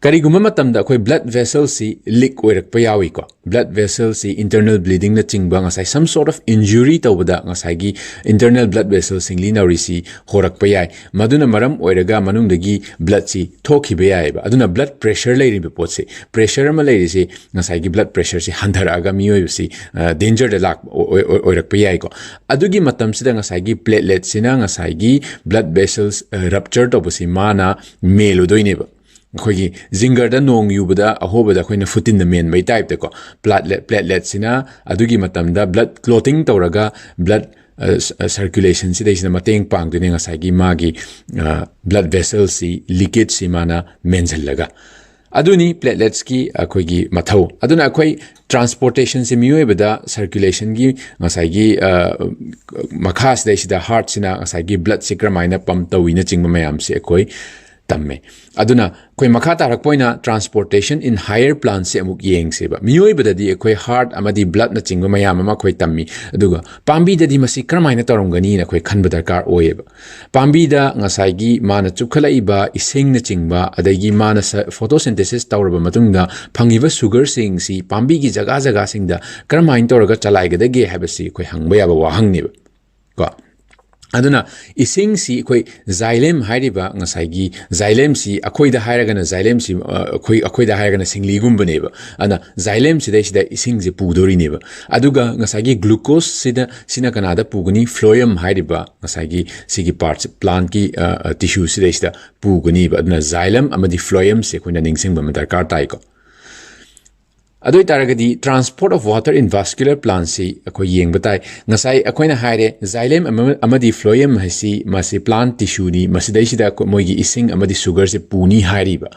ꯀꯔꯤꯒꯨꯝꯕ ꯃꯇꯝꯗ ꯑꯩꯈꯣꯏ blood vessel ꯁꯤ leak ꯑꯣꯏꯔꯛꯄ ꯌꯥꯎꯏꯀꯣ꯫ Blood vessel ꯁꯤ internal bleeding ꯅꯆꯤꯡꯕ, ꯉꯁꯥꯏ some sort of injury ꯇꯧꯕꯗ ꯉꯁꯥꯏꯒꯤ internal blood vessel ꯁꯤꯡꯂꯤ ꯅꯥꯎꯔꯤꯁꯤ ꯍꯣꯔꯛꯄ ꯌꯥꯏ꯫ ꯃꯗꯨꯅ ꯃꯔꯝ ꯑꯣꯏꯔꯒ ꯃꯅꯨꯡꯗꯒꯤ blood ꯁꯤ ꯊꯣꯛꯈꯤꯕ ꯌꯥꯏꯑꯕ꯫ ꯑꯗꯨꯅ blood pressure ꯂꯩꯔꯤꯕ ꯄꯣꯠꯁꯦ, pressure ꯑꯃ ꯂꯩꯔꯤꯁꯦ, ꯉꯁꯥꯏꯒꯤ blood pressure ꯁꯤ ꯍꯟꯊꯔꯛꯑꯒ ꯃꯤꯑꯣꯏꯕꯁꯤ, ꯑ, danger ꯗ ꯂꯥꯛꯄ ꯑꯣꯏ-, ꯑꯣꯏ-, ꯑꯣꯏꯔꯛꯄ ꯌꯥꯏꯀꯣ꯫ ꯑꯗꯨꯒꯤ ꯃꯇꯝꯁꯤꯗ ꯉꯁꯥꯏꯒꯤ platelet ꯁꯤꯅ ꯉꯁꯥꯏꯒꯤ blood vessels, ꯑ, rupture ꯇꯧꯕꯁꯤ ꯃꯥꯅ ꯃꯦꯜꯂꯨꯗꯣꯏꯅꯦꯕ꯫ ꯑꯩꯈꯣꯏꯒꯤ ꯖꯤꯡꯒꯔꯗ ꯅꯣꯡ ꯌꯨꯕꯗ ꯑꯍꯣꯕꯗ ꯑꯩꯈꯣꯏꯅ ꯐꯨꯇꯤꯟꯅ ꯃꯦꯟꯕꯩ type ꯇꯀꯣ, platelet, platelet ꯁꯤꯅ ꯑꯗꯨꯒꯤ ꯃꯇꯝꯗ blood clotting ꯇꯧꯔꯒ blood, ꯑ, ꯁ-, ꯑ, circulation ꯁꯤꯗꯩꯁꯤꯗ ꯃꯇꯦꯡ ꯄꯥꯡꯗꯣꯏꯅꯦ, ꯉꯁꯥꯏꯒꯤ ꯃꯥꯒꯤ, ꯑ, blood vessel ꯁꯤ leakage ꯁꯤ ꯃꯥꯅ ꯃꯦꯟꯁꯤꯜꯂꯒ꯫ ꯑꯗꯨꯅꯤ platelets ꯀꯤ ꯑꯩꯈꯣꯏꯒꯤ ꯃꯊꯧ꯫ ꯑꯗꯨꯅ ꯑꯩꯈꯣꯏ transportation ꯁꯦ ꯃꯤꯑꯣꯏꯕꯗ circulation ꯒꯤ ꯉꯁꯥꯏꯒꯤ, ꯑ, ꯃꯈꯥꯁꯤꯗꯩꯁꯤꯗ heart ꯁꯤꯅ ꯉꯁꯥꯏꯒꯤ blood ꯁꯤ ꯀꯔꯝꯍꯥꯏꯅ pump ꯇꯧꯏꯅꯆꯤꯡꯕ ꯃꯌꯥꯝꯁꯦ ꯑꯩꯈꯣꯏ ꯇꯝꯃꯦ꯫ ꯑꯗꯨꯅ ꯑꯩꯈꯣꯏ ꯃꯈꯥ ꯇꯥꯔꯛꯄ ꯑꯣꯏꯅ transportation in higher plants ꯁꯦ ꯑꯃꯨꯛ ꯌꯦꯡꯁꯦꯕ꯫ ꯃꯤꯑꯣꯏꯕꯗꯗꯤ ꯑꯩꯈꯣꯏ heart ꯑꯃꯗꯤ blood ꯅꯆꯤꯡꯕ ꯃꯌꯥꯝ ꯑꯃ ꯑꯩꯈꯣꯏ ꯇꯝꯃꯤ, ꯑꯗꯨꯒ ꯄꯥꯝꯕꯤꯗꯗꯤ ꯃꯁꯤ ꯀꯔꯝꯍꯥꯏꯅ ꯇꯧꯔꯝꯒꯅꯤꯅ ꯑꯩꯈꯣꯏ ꯈꯟꯕ ꯗꯔꯀꯥꯔ ꯑꯣꯏꯌꯦꯕ꯫ ꯄꯥꯝꯕꯤꯗ ꯉꯁꯥꯏꯒꯤ ꯃꯥꯅ ꯆꯨꯞꯈꯠꯂꯛꯏꯕ ꯏꯁꯤꯡꯅꯆꯤꯡꯕ, ꯑꯗꯒꯤ ꯃꯥꯅ ꯁ-, photosynthesis ꯇꯧꯔꯕ ꯃꯇꯨꯡꯗ ꯐꯪꯉꯤꯕ sugar ꯁꯤꯡꯁꯤ ꯄꯥꯝꯕꯤꯒꯤ ꯖꯒꯥ ꯖꯒꯥꯁꯤꯡꯗ ꯀꯔꯝꯍꯥꯏꯅ ꯇꯧꯔꯒ ꯆꯂꯥꯏꯒꯗꯒꯦ ꯍꯥꯏꯕꯁꯤ ꯑꯩꯈꯣꯏ ꯍꯪꯕ ꯌꯥꯕ ꯋꯥꯍꯪꯅꯦꯕ ꯀꯣ꯫ ꯑꯗꯨꯅ ꯏꯁꯤꯡꯁꯤ ꯑꯩꯈꯣꯏ xylem ꯍꯥꯏꯔꯤꯕ ꯉꯁꯥꯏꯒꯤ xylem ꯁꯤ ꯑꯩꯈꯣꯏꯗ ꯍꯥꯏꯔꯒꯅ xylem ꯁꯤ, ꯑ, ꯑꯩꯈꯣꯏ, ꯑꯩꯈꯣꯏꯗ ꯍꯥꯏꯔꯒꯅ ꯁꯤꯡꯂꯤꯒꯨꯝꯕꯅꯦꯕ꯫ ꯑꯗꯨꯅ xylem ꯁꯤꯗꯩꯁꯤꯗ ꯏꯁꯤꯡꯁꯦ ꯄꯨꯗꯣꯔꯤꯅꯦꯕ꯫ ꯑꯗꯨꯒ ꯉꯁꯥꯏꯒꯤ glucose ꯁꯤꯗ, ꯁꯤꯅ ꯀꯅꯥꯗ ꯄꯨꯒꯅꯤ? Phloem ꯍꯥꯏꯔꯤꯕ ꯉꯁꯥꯏꯒꯤ ꯁꯤꯒꯤ part ꯁꯤ, plant ꯀꯤ, ꯑ, ꯑ, tissue ꯁꯤꯗꯩꯁꯤꯗ ꯄꯨꯒꯅꯤꯕ꯫ ꯑꯗꯨꯅ xylem ꯑꯃꯗꯤ phloem ꯁꯦ ꯑꯩꯈꯣꯏꯅ ꯅꯤꯡꯁꯤꯡꯕ ꯑꯃ ꯗꯔꯀꯥꯔ ꯇꯥꯏꯀꯣ꯫ ꯑꯗꯨ ꯑꯣꯏꯇꯥꯔꯒꯗꯤ transport of water in vascular plants ꯁꯤ ꯑꯩꯈꯣꯏ ꯌꯦꯡꯕ ꯇꯥꯏ꯫ ꯉꯁꯥꯏ ꯑꯩꯈꯣꯏꯅ ꯍꯥꯏꯔꯦ, xylem ꯑꯃ-, ꯑꯃꯗꯤ phloem ꯍꯥꯏꯁꯤ ꯃꯁꯤ plant tissue ꯅꯤ, ꯃꯁꯤꯗꯩꯁꯤꯗ ꯑꯩꯈꯣꯏ, ꯃꯣꯏꯒꯤ ꯏꯁꯤꯡ ꯑꯃꯗꯤ sugar ꯁꯦ ꯄꯨꯅꯤ ꯍꯥꯏꯔꯤꯕ꯫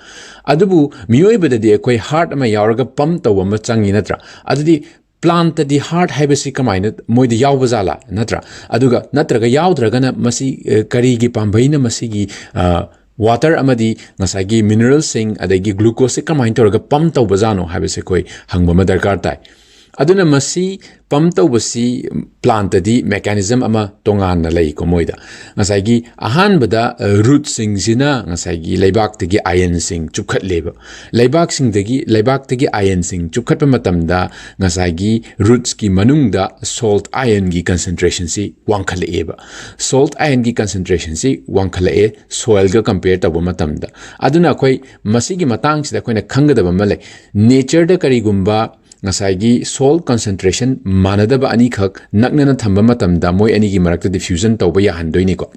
ꯑꯗꯨꯕꯨ ꯃꯤꯑꯣꯏꯕꯗꯗꯤ ꯑꯩꯈꯣꯏ heart ꯑꯃ ꯌꯥꯎꯔꯒ pump ꯇꯧꯕ ꯑꯃ ꯆꯪꯉꯤ ꯅꯠꯇ꯭ꯔꯥ? ꯑꯗꯨꯗꯤ plant ꯇꯗꯤ heart ꯍꯥꯏꯕꯁꯤ ꯀꯃꯥꯏꯅ ꯃꯣꯏꯗ ꯌꯥꯎꯕ ꯖꯥꯠꯂꯥ ꯅꯠꯇ꯭ꯔꯥ? ꯑꯗꯨꯒ ꯅꯠꯇ꯭ꯔꯒ ꯌꯥꯎꯗ꯭ꯔꯒꯅ ꯃꯁꯤ, ꯑ, ꯀꯔꯤꯒꯤ ꯄꯥꯝꯕꯩꯅ ꯃꯁꯤꯒꯤ, ꯑ, water ꯑꯃꯗꯤ ꯉꯁꯥꯏꯒꯤ mineral ꯁꯤꯡ ꯑꯗꯒꯤ glucose ꯁꯦ ꯀꯃꯥꯏꯅ ꯇꯧꯔꯒ pump ꯇꯧꯕꯖꯥꯠꯅꯣ ꯍꯥꯏꯕꯁꯦ ꯑꯩꯈꯣꯏ ꯍꯪꯕ ꯑꯃ ꯗꯔꯀꯥꯔ ꯇꯥꯏ꯫ ꯑꯗꯨꯅ ꯃꯁꯤ ꯄꯝ ꯇꯧꯕꯁꯤ ꯄ꯭ꯂꯥꯟꯇꯗꯤ ꯃꯦꯀꯥꯅꯤꯖꯝ ꯑꯃ ꯇꯣꯉꯥꯟꯅ ꯂꯩꯀꯣ ꯃꯣꯏꯗ꯫ ꯉꯁꯥꯏꯒꯤ ꯑꯍꯥꯟꯕꯗ ꯔꯨꯠꯁꯤꯡꯁꯤꯅ ꯉꯁꯥꯏꯒꯤ ꯂꯩꯕꯥꯛꯇꯒꯤ ꯑꯥꯏꯟꯁꯤꯡ ꯆꯨꯞꯈꯠꯂꯦꯕ꯫ ꯂꯩꯕꯥꯛꯁꯤꯡꯗꯒꯤ ꯂꯩꯕꯥꯛꯇꯒꯤ ꯑꯥꯏꯟꯁꯤꯡ ꯆꯨꯞꯈꯠꯄ ꯃꯇꯝꯗ ꯉꯁꯥꯏꯒꯤ ꯔꯨꯠꯁꯀꯤ ꯃꯅꯨꯡꯗ ꯁꯣꯜꯠ ꯑꯥꯏꯟꯒꯤ ꯀꯟꯁꯦꯟꯇ꯭ꯔꯦꯁꯟꯁꯤ ꯋꯥꯡꯈꯠꯂꯛꯑꯦꯕ꯫ ꯁꯣꯜꯠ ꯑꯥꯏꯟꯒꯤ ꯀꯟꯁꯦꯟꯇ꯭ꯔꯦꯁꯟꯁꯤ ꯋꯥꯡꯈꯠꯂꯛꯑꯦ ꯁꯣꯏꯜꯒ ꯀꯝꯄꯦꯌꯔ ꯇꯧꯕ ꯃꯇꯝꯗ꯫ ꯑꯗꯨꯅ ꯑꯩꯈꯣꯏ ꯃꯁꯤꯒꯤ ꯃꯇꯥꯡꯁꯤꯗ ꯑꯩꯈꯣꯏꯅ ꯈꯪꯒꯗꯕ ꯑꯃ ꯂꯩ꯫ ꯅꯦꯆꯔꯗ ꯀꯔꯤꯒꯨꯝꯕ ꯉꯁꯥꯏꯒꯤ ꯁꯣꯜꯠ ꯀꯟꯁꯦꯟꯇ꯭ꯔꯦꯁꯟ ꯃꯥꯟꯅꯗꯕ ꯑꯅꯤꯈꯛ ꯅꯛꯅꯅ ꯊꯝꯕ ꯃꯇꯝꯗ ꯃꯣꯏ ꯑꯅꯤꯒꯤ ꯃꯔꯛꯇ ꯗꯤꯐ꯭ꯌꯨꯖꯟ ꯇꯧꯕ ꯌꯥꯍꯟꯗꯣꯏꯅꯤꯀꯣ꯫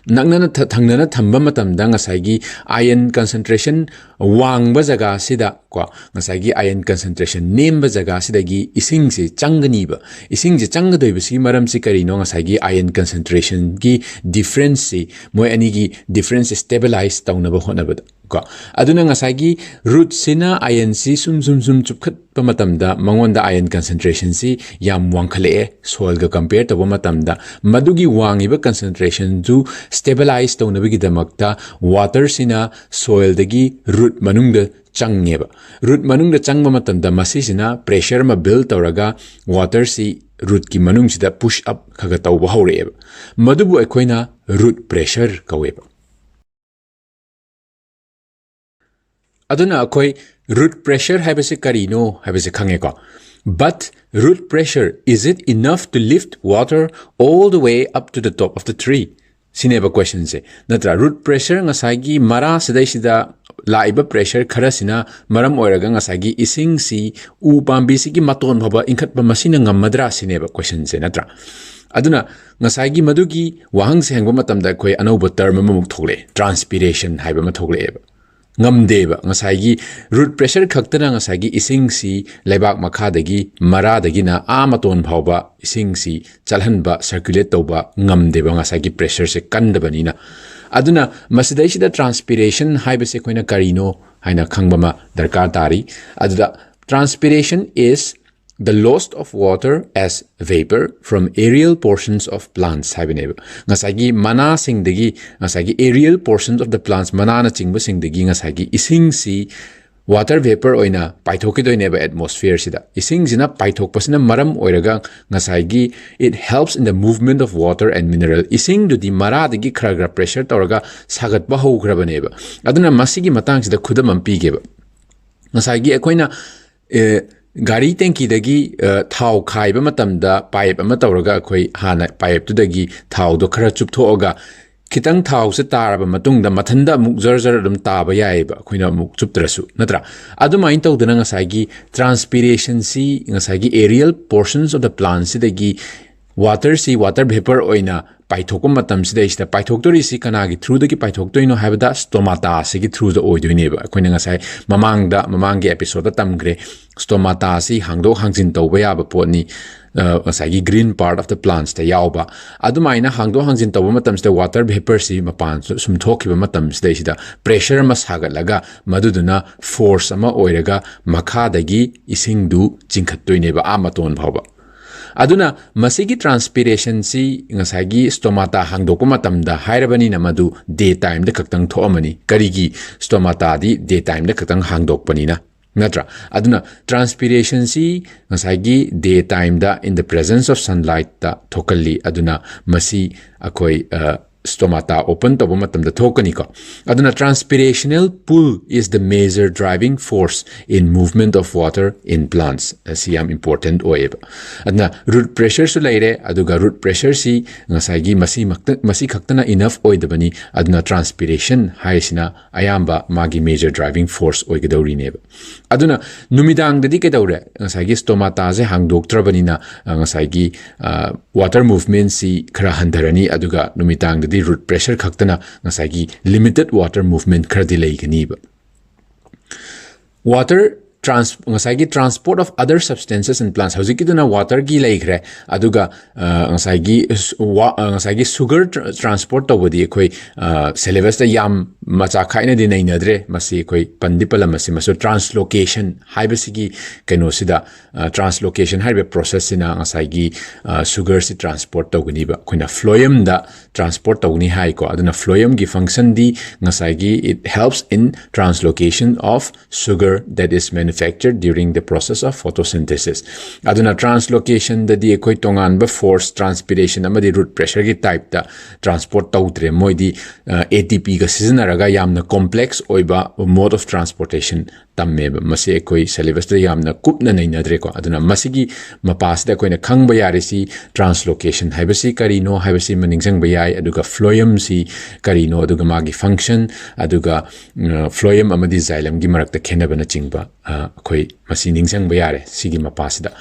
ꯅꯛꯅꯅ ꯊ- ꯊꯪꯅꯅ ꯊꯝꯕ ꯃꯇꯝꯗ ꯉꯁꯥꯏꯒꯤ ꯑꯥꯏꯟ ꯀꯟꯁꯦꯟꯇ꯭ꯔꯦꯁꯟ ꯋꯥꯡꯕ ꯖꯒꯥꯁꯤꯗ ꯀꯣ, ꯉꯁꯥꯏꯒꯤ ꯑꯥꯏꯟ ꯀꯟꯁꯦꯟꯇ꯭ꯔꯦꯁꯟ ꯅꯦꯝꯕ ꯖꯒꯥꯁꯤꯗꯒꯤ ꯏꯁꯤꯡꯁꯤ ꯆꯪꯒꯅꯤꯕ꯫ ꯏꯁꯤꯡꯁꯤ ꯆꯪꯒꯗꯣꯏꯕꯁꯤꯒꯤ ꯃꯔꯝꯁꯤ ꯀꯔꯤꯅꯣ? ꯉꯁꯥꯏꯒꯤ ꯑꯥꯏꯟ ꯀꯟꯁꯦꯟꯇ꯭ꯔꯦꯁꯟꯒꯤ ꯗꯤꯐ꯭ꯔꯦꯟꯁꯁꯤ, ꯃꯣꯏ ꯑꯅꯤꯒꯤ ꯗꯤꯐ꯭ꯔꯦꯟꯁ ꯁ꯭ꯇꯦꯕꯤꯂꯥꯏꯁ ꯇꯧꯅꯕ ꯍꯣꯠꯅꯕꯗ ꯀꯣ꯫ ꯑꯗꯨꯅ ꯉꯁꯥꯏꯒꯤ ꯔꯨꯠꯁꯤꯅ ꯑꯥꯏꯟꯁꯤ ꯁꯨꯝ ꯁꯨꯝ ꯁꯨꯝ ꯆꯨꯞꯈꯠꯄ ꯃꯇꯝꯗ ꯃꯉꯣꯟꯗ ꯑꯥꯏꯟ ꯀꯟꯁꯦꯟꯇ꯭ꯔꯦꯁꯟꯁꯤ ꯌꯥꯝ ꯋꯥꯡꯈꯠꯂꯛꯑꯦ ꯁꯣꯏꯜꯒ ꯀꯝꯄꯦꯌꯔ ꯇꯧꯕ ꯃꯇꯝꯗ꯫ ꯃꯗꯨꯒꯤ ꯋꯥꯡꯉꯤꯕ ꯀꯟꯁꯦꯟꯇ꯭ꯔꯦꯁꯟꯗꯨ ꯁ꯭ꯇꯦꯕꯤꯂꯥꯏꯁ ꯇꯧꯅꯕꯒꯤꯗꯃꯛꯇ ꯋꯥꯇꯔꯁꯤꯅ ꯁꯣꯏꯜꯗꯒꯤ ꯔꯨꯠ ꯃꯅꯨꯡꯗ ꯆꯪꯉꯦꯕ꯫ ꯔꯨꯠ ꯃꯅꯨꯡꯗ ꯆꯪꯕ ꯃꯇꯝꯗ ꯃꯁꯤꯁꯤꯅ ꯄ꯭ꯔꯦꯁꯔ ꯑꯃ ꯕꯤꯜ ꯇꯧꯔꯒ ꯋꯥꯇꯔꯁꯤ ꯔꯨꯠꯀꯤ ꯃꯅꯨꯡꯁꯤꯗ ꯄꯨꯁ ꯑꯞ ꯈꯔ ꯈꯔ ꯇꯧꯕ ꯍꯧꯔꯛꯑꯦꯕ꯫ ꯃꯗꯨꯕꯨ ꯑꯩꯈꯣꯏꯅ ꯔꯨꯠ ꯄ꯭ꯔꯦꯁꯔ ꯀꯧꯋꯦꯕ꯫ ꯑꯗꯨꯅ ꯑꯩꯈꯣꯏ ꯔꯨꯠ ꯄ꯭ꯔꯦꯁꯔ ꯍꯥꯏꯕꯁꯤ ꯀꯔꯤꯅꯣ ꯍꯥꯏꯕꯁꯤ ꯈꯪꯉꯦꯀꯣ꯫ But root pressure, is it enough to lift water all the way up to the top of the tree? ꯁꯤꯅꯦꯕ ꯀꯣꯏꯁꯟꯁꯦ, ꯅꯠꯇ꯭ꯔꯥ? ꯔꯨꯠ ꯄ꯭ꯔꯦꯁꯔ, ꯉꯁꯥꯏꯒꯤ ꯃꯔꯥꯁꯤꯗꯩꯁꯤꯗ ꯂꯥꯛꯏꯕ ꯄ꯭ꯔꯦꯁꯔ ꯈꯔꯁꯤꯅ ꯃꯔꯝ ꯑꯣꯏꯔꯒ ꯉꯁꯥꯏꯒꯤ ꯏꯁꯤꯡꯁꯤ ꯎ ꯄꯥꯝꯕꯤꯁꯤꯒꯤ ꯃꯇꯣꯟ ꯐꯥꯎꯕ ꯏꯟꯈꯠꯄ ꯃꯁꯤꯅ ꯉꯝꯃꯗ꯭ꯔꯥ ꯁꯤꯅꯦꯕ ꯀꯣꯏꯁꯟꯁꯦ, ꯅꯠꯇ꯭ꯔꯥ? ꯑꯗꯨꯅ ꯉꯁꯥꯏꯒꯤ ꯃꯗꯨꯒꯤ ꯋꯥꯍꯪꯁꯦ ꯍꯪꯕ ꯃꯇꯝꯗ ꯑꯩꯈꯣꯏ ꯑꯅꯧꯕ ꯇꯔꯝ ꯑꯃꯃꯨꯛ ꯊꯣꯛꯂꯛꯑꯦ, ꯇ꯭ꯔꯥꯟꯁꯄꯤꯔꯦꯁꯟ ꯍꯥꯏꯕ ꯑꯃ ꯊꯣꯛꯂꯛꯑꯦꯕ꯫ ꯉꯝꯗꯦꯕ꯫ ꯉꯁꯥꯏꯒꯤ ꯔꯨꯠ ꯄ꯭ꯔꯦꯁꯔ ꯈꯛꯇꯅ ꯉꯁꯥꯏꯒꯤ ꯏꯁꯤꯡꯁꯤ ꯂꯩꯕꯥꯛ ꯃꯈꯥꯗꯒꯤ, ꯃꯔꯥꯗꯒꯤꯅ ꯑꯥ ꯃꯇꯣꯟ ꯐꯥꯎꯕ ꯏꯁꯤꯡꯁꯤ ꯆꯠꯍꯟꯕ, ꯁꯔꯀ꯭ꯌꯨꯂꯦꯠ ꯇꯧꯕ ꯉꯝꯗꯦꯕ, ꯉꯁꯥꯏꯒꯤ ꯄ꯭ꯔꯦꯁꯔꯁꯦ ꯀꯟꯗꯕꯅꯤꯅ꯫ ꯑꯗꯨꯅ ꯃꯁꯤꯗꯩꯁꯤꯗ ꯇ꯭ꯔꯥꯟꯁꯄꯤꯔꯦꯁꯟ ꯍꯥꯏꯕꯁꯦ ꯑꯩꯈꯣꯏꯅ ꯀꯔꯤꯅꯣ ꯍꯥꯏꯅ ꯈꯪꯕ ꯑꯃ ꯗꯔꯀꯥꯔ ꯇꯥꯔꯤ꯫ ꯑꯗꯨꯗ transpiration is the loss of water as vapor from aerial portions of plants ꯍꯥꯏꯕꯅꯦꯕ꯫ ꯉꯁꯥꯏꯒꯤ ꯃꯅꯥꯁꯤꯡꯗꯒꯤ, ꯉꯁꯥꯏꯒꯤ aerial portions of the plants, ꯃꯅꯥꯅꯆꯤꯡꯕꯁꯤꯡꯗꯒꯤ ꯉꯁꯥꯏꯒꯤ ꯏꯁꯤꯡꯁꯤ water vapour ꯑꯣꯏꯅ ꯄꯥꯏꯊꯣꯛꯈꯤꯗꯣꯏꯅꯦꯕ ꯑꯦꯠꯃꯣꯁꯐꯤꯌꯔꯁꯤꯗ꯫ ꯏꯁꯤꯡꯁꯤꯅ ꯄꯥꯏꯊꯣꯛꯄꯁꯤꯅ ꯃꯔꯝ ꯑꯣꯏꯔꯒ ꯉꯁꯥꯏꯒꯤ it helps in the movement of water and mineral, ꯏꯁꯤꯡꯗꯨꯗꯤ ꯃꯔꯥꯗꯒꯤ ꯈꯔ ꯈꯔ ꯄ꯭ꯔꯦꯁꯔ ꯇꯧꯔꯒ ꯁꯥꯒꯠꯄ ꯍꯧꯈ꯭ꯔꯕꯅꯦꯕ꯫ ꯑꯗꯨꯅ ꯃꯁꯤꯒꯤ ꯃꯇꯥꯡꯁꯤꯗ ꯈꯨꯗꯝ ꯑꯃ ꯄꯤꯒꯦꯕ꯫ ꯉꯁꯥꯏꯒꯤ ꯑꯩꯈꯣꯏꯅ ꯑꯦ, ꯒꯥꯔꯤ ꯇꯦꯡꯀꯤꯗꯒꯤ ꯑ, ꯊꯥꯎ ꯈꯥꯏꯕ ꯃꯇꯝꯗ ꯄꯥꯏꯞ ꯑꯃ ꯇꯧꯔꯒ ꯑꯩꯈꯣꯏ ꯍꯥꯟꯅ ꯄꯥꯏꯞꯇꯨꯗꯒꯤ ꯊꯥꯎꯗꯣ ꯈꯔ ꯆꯨꯞꯊꯣꯛꯑꯒ ꯈꯤꯇꯪ ꯊꯥꯎꯁꯦ ꯇꯥꯔꯕ ꯃꯇꯨꯡꯗ ꯃꯊꯟꯇ ꯑꯃꯨꯛ ꯖꯔ ꯖꯔ ꯑꯗꯨꯝ ꯇꯥꯕ ꯌꯥꯏꯑꯕ, ꯑꯩꯈꯣꯏꯅ ꯑꯃꯨꯛ ꯆꯨꯞꯇ꯭ꯔꯁꯨ, ꯅꯠꯇ꯭ꯔꯥ? ꯑꯗꯨꯃꯥꯏꯅ ꯇꯧꯗꯅ ꯉꯁꯥꯏꯒꯤ ꯇ꯭ꯔꯥꯟꯁꯄꯤꯔꯦꯁꯟꯁꯤ, ꯉꯁꯥꯏꯒꯤ aerial portions of the plantꯁꯤꯗꯒꯤ ꯋꯥꯇꯔꯁꯤ ꯋꯥꯇꯔ ꯚꯦꯄꯔ ꯑꯣꯏꯅ ꯄꯥꯏꯊꯣꯛꯄ ꯃꯇꯝꯁꯤꯗꯩꯁꯤꯗ, ꯄꯥꯏꯊꯣꯛꯇꯣꯔꯤꯁꯤ ꯀꯅꯥꯒꯤ ꯊ꯭ꯔꯨꯗꯒꯤ ꯄꯥꯏꯊꯣꯛꯇꯣꯏꯅꯣ ꯍꯥꯏꯕꯗ ꯁ꯭ꯇꯣꯃꯥꯇꯥꯁꯤꯒꯤ ꯊ꯭ꯔꯨꯗ ꯑꯣꯏꯗꯣꯏꯅꯦꯕ꯫ ꯑꯩꯈꯣꯏꯅ ꯉꯁꯥꯏ ꯃꯃꯥꯡꯗ, ꯃꯃꯥꯡꯒꯤ ꯑꯦꯄꯤꯁꯣꯗꯇ ꯇꯝꯈ꯭ꯔꯦ, ꯁ꯭ꯇꯣꯃꯥꯇꯥꯁꯤ ꯍꯥꯡꯗꯣꯛ ꯍꯥꯡꯖꯤꯟ ꯇꯧꯕ ꯌꯥꯕ ꯄꯣꯠꯅꯤ꯫ ꯑ, ꯉꯁꯥꯏꯒꯤ green part of the plantꯁꯇ ꯌꯥꯎꯕ꯫ ꯑꯗꯨꯃꯥꯏꯅ ꯍꯥꯡꯗꯣꯛ ꯍꯥꯡꯖꯤꯟ ꯇꯧꯕ ꯃꯇꯝꯁꯤꯗ ꯋꯥꯇꯔ ꯚꯦꯄꯔꯁꯤ ꯃꯄꯥꯟ ꯁꯨ-, ꯁꯨꯝ ꯊꯣꯛꯈꯤꯕ ꯃꯇꯝꯁꯤꯗꯩꯁꯤꯗ ꯄ꯭ꯔꯦꯁꯔ ꯑꯃ ꯁꯥꯒꯠꯂꯒ ꯃꯗꯨꯗꯨꯅ ꯐꯣꯔꯁ ꯑꯃ ꯑꯣꯏꯔꯒ ꯃꯈꯥꯗꯒꯤ ꯏꯁꯤꯡꯗꯨ ꯆꯤꯡꯈꯠꯇꯣꯏꯅꯦꯕ ꯑꯥ ꯃꯇꯣꯟ ꯐꯥꯎꯕ꯫ ꯑꯗꯨꯅ ꯃꯁꯤꯒꯤ ꯇ꯭ꯔꯥꯟꯁꯄꯤꯔꯦꯁꯟꯁꯤ ꯉꯁꯥꯏꯒꯤ ꯁ꯭ꯇꯣꯃꯥꯇꯥ ꯍꯥꯡꯗꯣꯛꯄ ꯃꯇꯝꯗ ꯍꯥꯏꯔꯕꯅꯤꯅ ꯃꯗꯨ ꯗꯦ ꯇꯥꯏꯝꯗ ꯈꯛꯇꯪ ꯊꯣꯛꯑꯝꯃꯅꯤ꯫ ꯀꯔꯤꯒꯤ? ꯁ꯭ꯇꯣꯃꯥꯇꯥꯗꯤ ꯗꯦ ꯇꯥꯏꯝꯗ ꯈꯛꯇꯪ ꯍꯥꯡꯗꯣꯛꯄꯅꯤꯅ, ꯅꯠꯇ꯭ꯔꯥ? ꯑꯗꯨꯅ ꯇ꯭ꯔꯥꯟꯁꯄꯤꯔꯦꯁꯟꯁꯤ ꯉꯁꯥꯏꯒꯤ ꯗꯦ ꯇꯥꯏꯝꯗ in the presence of sunlightꯇ ꯊꯣꯛꯍꯜꯂꯤ꯫ ꯑꯗꯨꯅ ꯃꯁꯤ ꯑꯩꯈꯣꯏ, ꯑ, ꯁ꯭ꯇꯣꯃꯥꯇꯥ ꯑꯣꯄꯟ ꯇꯧꯕ ꯃꯇꯝꯗ ꯊꯣꯛꯀꯅꯤꯀꯣ꯫ ꯑꯗꯨꯅ transspirational pool is the major driving force in movement of water in plants꯫ ꯑꯁꯤ ꯌꯥꯝ ꯏꯝꯄꯣꯔꯇꯦꯟꯠ ꯑꯣꯏꯌꯦꯕ꯫ ꯑꯗꯨꯅ ꯔꯨꯠ ꯄ꯭ꯔꯦꯁꯔꯁꯨ ꯂꯩꯔꯦ, ꯑꯗꯨꯒ ꯔꯨꯠ ꯄ꯭ꯔꯦꯁꯔꯁꯤ ꯉꯁꯥꯏꯒꯤ ꯃꯁꯤꯃꯛꯇ, ꯃꯁꯤ ꯈꯛꯇꯅ ꯏꯅꯐ ꯑꯣꯏꯗꯕꯅꯤ꯫ ꯑꯗꯨꯅ ꯇ꯭ꯔꯥꯟꯁꯄꯤꯔꯦꯁꯟ ꯍꯥꯏꯁꯤꯅ ꯑꯌꯥꯝꯕ ꯃꯥꯒꯤ ꯃꯦꯖꯔ ꯗ꯭ꯔꯥꯏꯚꯤꯡ ꯐꯣꯔꯁ ꯑꯣꯏꯒꯗꯧꯔꯤꯅꯦꯕ꯫ ꯑꯗꯨꯅ ꯅꯨꯃꯤꯗꯥꯡꯗꯗꯤ ꯀꯩꯗꯧꯔꯦ? ꯉꯁꯥꯏꯒꯤ ꯁ꯭ꯇꯣꯃꯥꯇꯥꯁꯦ ꯍꯥꯡꯗꯣꯛꯇ꯭ꯔꯕꯅꯤꯅ, ꯑ, ꯉꯁꯥꯏꯒꯤ, ꯑ, ꯋꯥꯇꯔ ꯃꯨꯚꯃꯦꯟꯁꯤ ꯈꯔ ꯍꯟꯊꯔꯅꯤ, ꯑꯗꯨꯒ ꯅꯨꯃꯤꯗꯥꯡꯗꯗꯤ ꯔꯨꯠ ꯄ꯭ꯔꯦꯁꯔ ꯈꯛꯇꯅ ꯉꯁꯥꯏꯒꯤ ꯂꯤꯃꯤꯇꯦꯠ ꯋꯥꯇꯔ ꯃꯨꯚꯃꯦꯟ ꯈꯔꯗꯤ ꯂꯩꯒꯅꯤꯕ꯫ ꯋꯥꯇꯔ ꯇ꯭ꯔꯥꯟꯁ-, ꯉꯁꯥꯏꯒꯤ transport of other substances in plants, ꯍꯧꯖꯤꯛꯀꯤꯗꯨꯅ ꯋꯥꯇꯔꯒꯤ ꯂꯩꯈ꯭ꯔꯦ, ꯑꯗꯨꯒ, ꯑ, ꯉꯁꯥꯏꯒꯤ ꯁ-, ꯋꯥ-, ꯑ, ꯉꯁꯥꯏꯒꯤ ꯁꯨꯒꯔ ꯇ꯭ꯔ-, ꯇ꯭ꯔꯥꯟꯁꯄꯣꯔꯠ ꯇꯧꯕꯗꯤ ꯑꯩꯈꯣꯏ, ꯑ, ꯁꯦꯂꯦꯕꯁꯇ ꯌꯥꯝ ꯃꯆꯥ ꯈꯥꯏꯅꯗꯤ ꯅꯩꯅꯗ꯭ꯔꯦ, ꯃꯁꯤ ꯑꯩꯈꯣꯏ ꯄꯟꯗꯤ ꯄꯜꯂꯝꯃꯁꯤ꯫ ꯃꯁꯨ ꯇ꯭ꯔꯥꯟꯁꯂꯣꯀꯦꯁꯟ ꯍꯥꯏꯕꯁꯤꯒꯤ ꯀꯩꯅꯣꯁꯤꯗ, ꯑ, ꯇ꯭ꯔꯥꯟꯁꯂꯣꯀꯦꯁꯟ ꯍꯥꯏꯔꯤꯕ ꯄ꯭ꯔꯣꯁꯦꯁꯁꯤꯅ ꯉꯁꯥꯏꯒꯤ, ꯑ, ꯁꯨꯒꯔꯁꯤ ꯇ꯭ꯔꯥꯟꯁꯄꯣꯔꯠ ꯇꯧꯒꯅꯤꯕ꯫ ꯑꯩꯈꯣꯏꯅ ꯐ꯭ꯂꯣꯌꯝꯗ transport ꯇꯧꯅꯤ ꯍꯥꯏꯀꯣ꯫ ꯑꯗꯨꯅ phloemꯒꯤ functionꯗꯤ ꯉꯁꯥꯏꯒꯤ it helps in translocation of sugar that is manufactured during the process of photosynthesis꯫ ꯑꯗꯨꯅ translocationꯗꯗꯤ ꯑꯩꯈꯣꯏ ꯇꯣꯉꯥꯟꯕ force, transpiration ꯑꯃꯗꯤ root pressureꯒꯤ typeꯇ transport ꯇꯧꯗ꯭ꯔꯦ꯫ ꯃꯣꯏꯗꯤ ꯑꯦ ꯇꯤ ꯄꯤꯒ ꯁꯤꯖꯤꯟꯅꯔꯒ ꯌꯥꯝꯅ complex ꯑꯣꯏꯕ mode of transportation ꯇꯝꯃꯦꯕ꯫ ꯃꯁꯤ ꯑꯩꯈꯣꯏ syllabusꯇ ꯌꯥꯝꯅ ꯀꯨꯞꯅ ꯅꯩꯅꯗ꯭ꯔꯦꯀꯣ꯫ ꯑꯗꯨꯅ ꯃꯁꯤꯒꯤ ꯃꯄꯥꯁꯤꯗ ꯑꯩꯈꯣꯏꯅ ꯈꯪꯕ ꯌꯥꯔꯤꯁꯤ translocation ꯍꯥꯏꯕꯁꯤ ꯀꯔꯤꯅꯣ ꯍꯥꯏꯕꯁꯤꯃ ꯅꯤꯡꯁꯤꯡꯕ ꯌꯥꯏ, ꯑꯗꯨꯒ phloemꯁꯤ ꯀꯔꯤꯅꯣ, ꯑꯗꯨꯒ ꯃꯥꯒꯤ function, ꯑꯗꯨꯒ phloem ꯑꯃꯗꯤ xylemꯒꯤ ꯃꯔꯛꯇ ꯈꯦꯠꯅꯕꯅꯆꯤꯡꯕ ꯑꯩꯈꯣꯏ ꯃꯁꯤ ꯅꯤꯡꯁꯤꯡꯕ ꯌꯥꯔꯦ ꯁꯤꯒꯤ ꯃꯄꯥꯁꯤꯗ꯫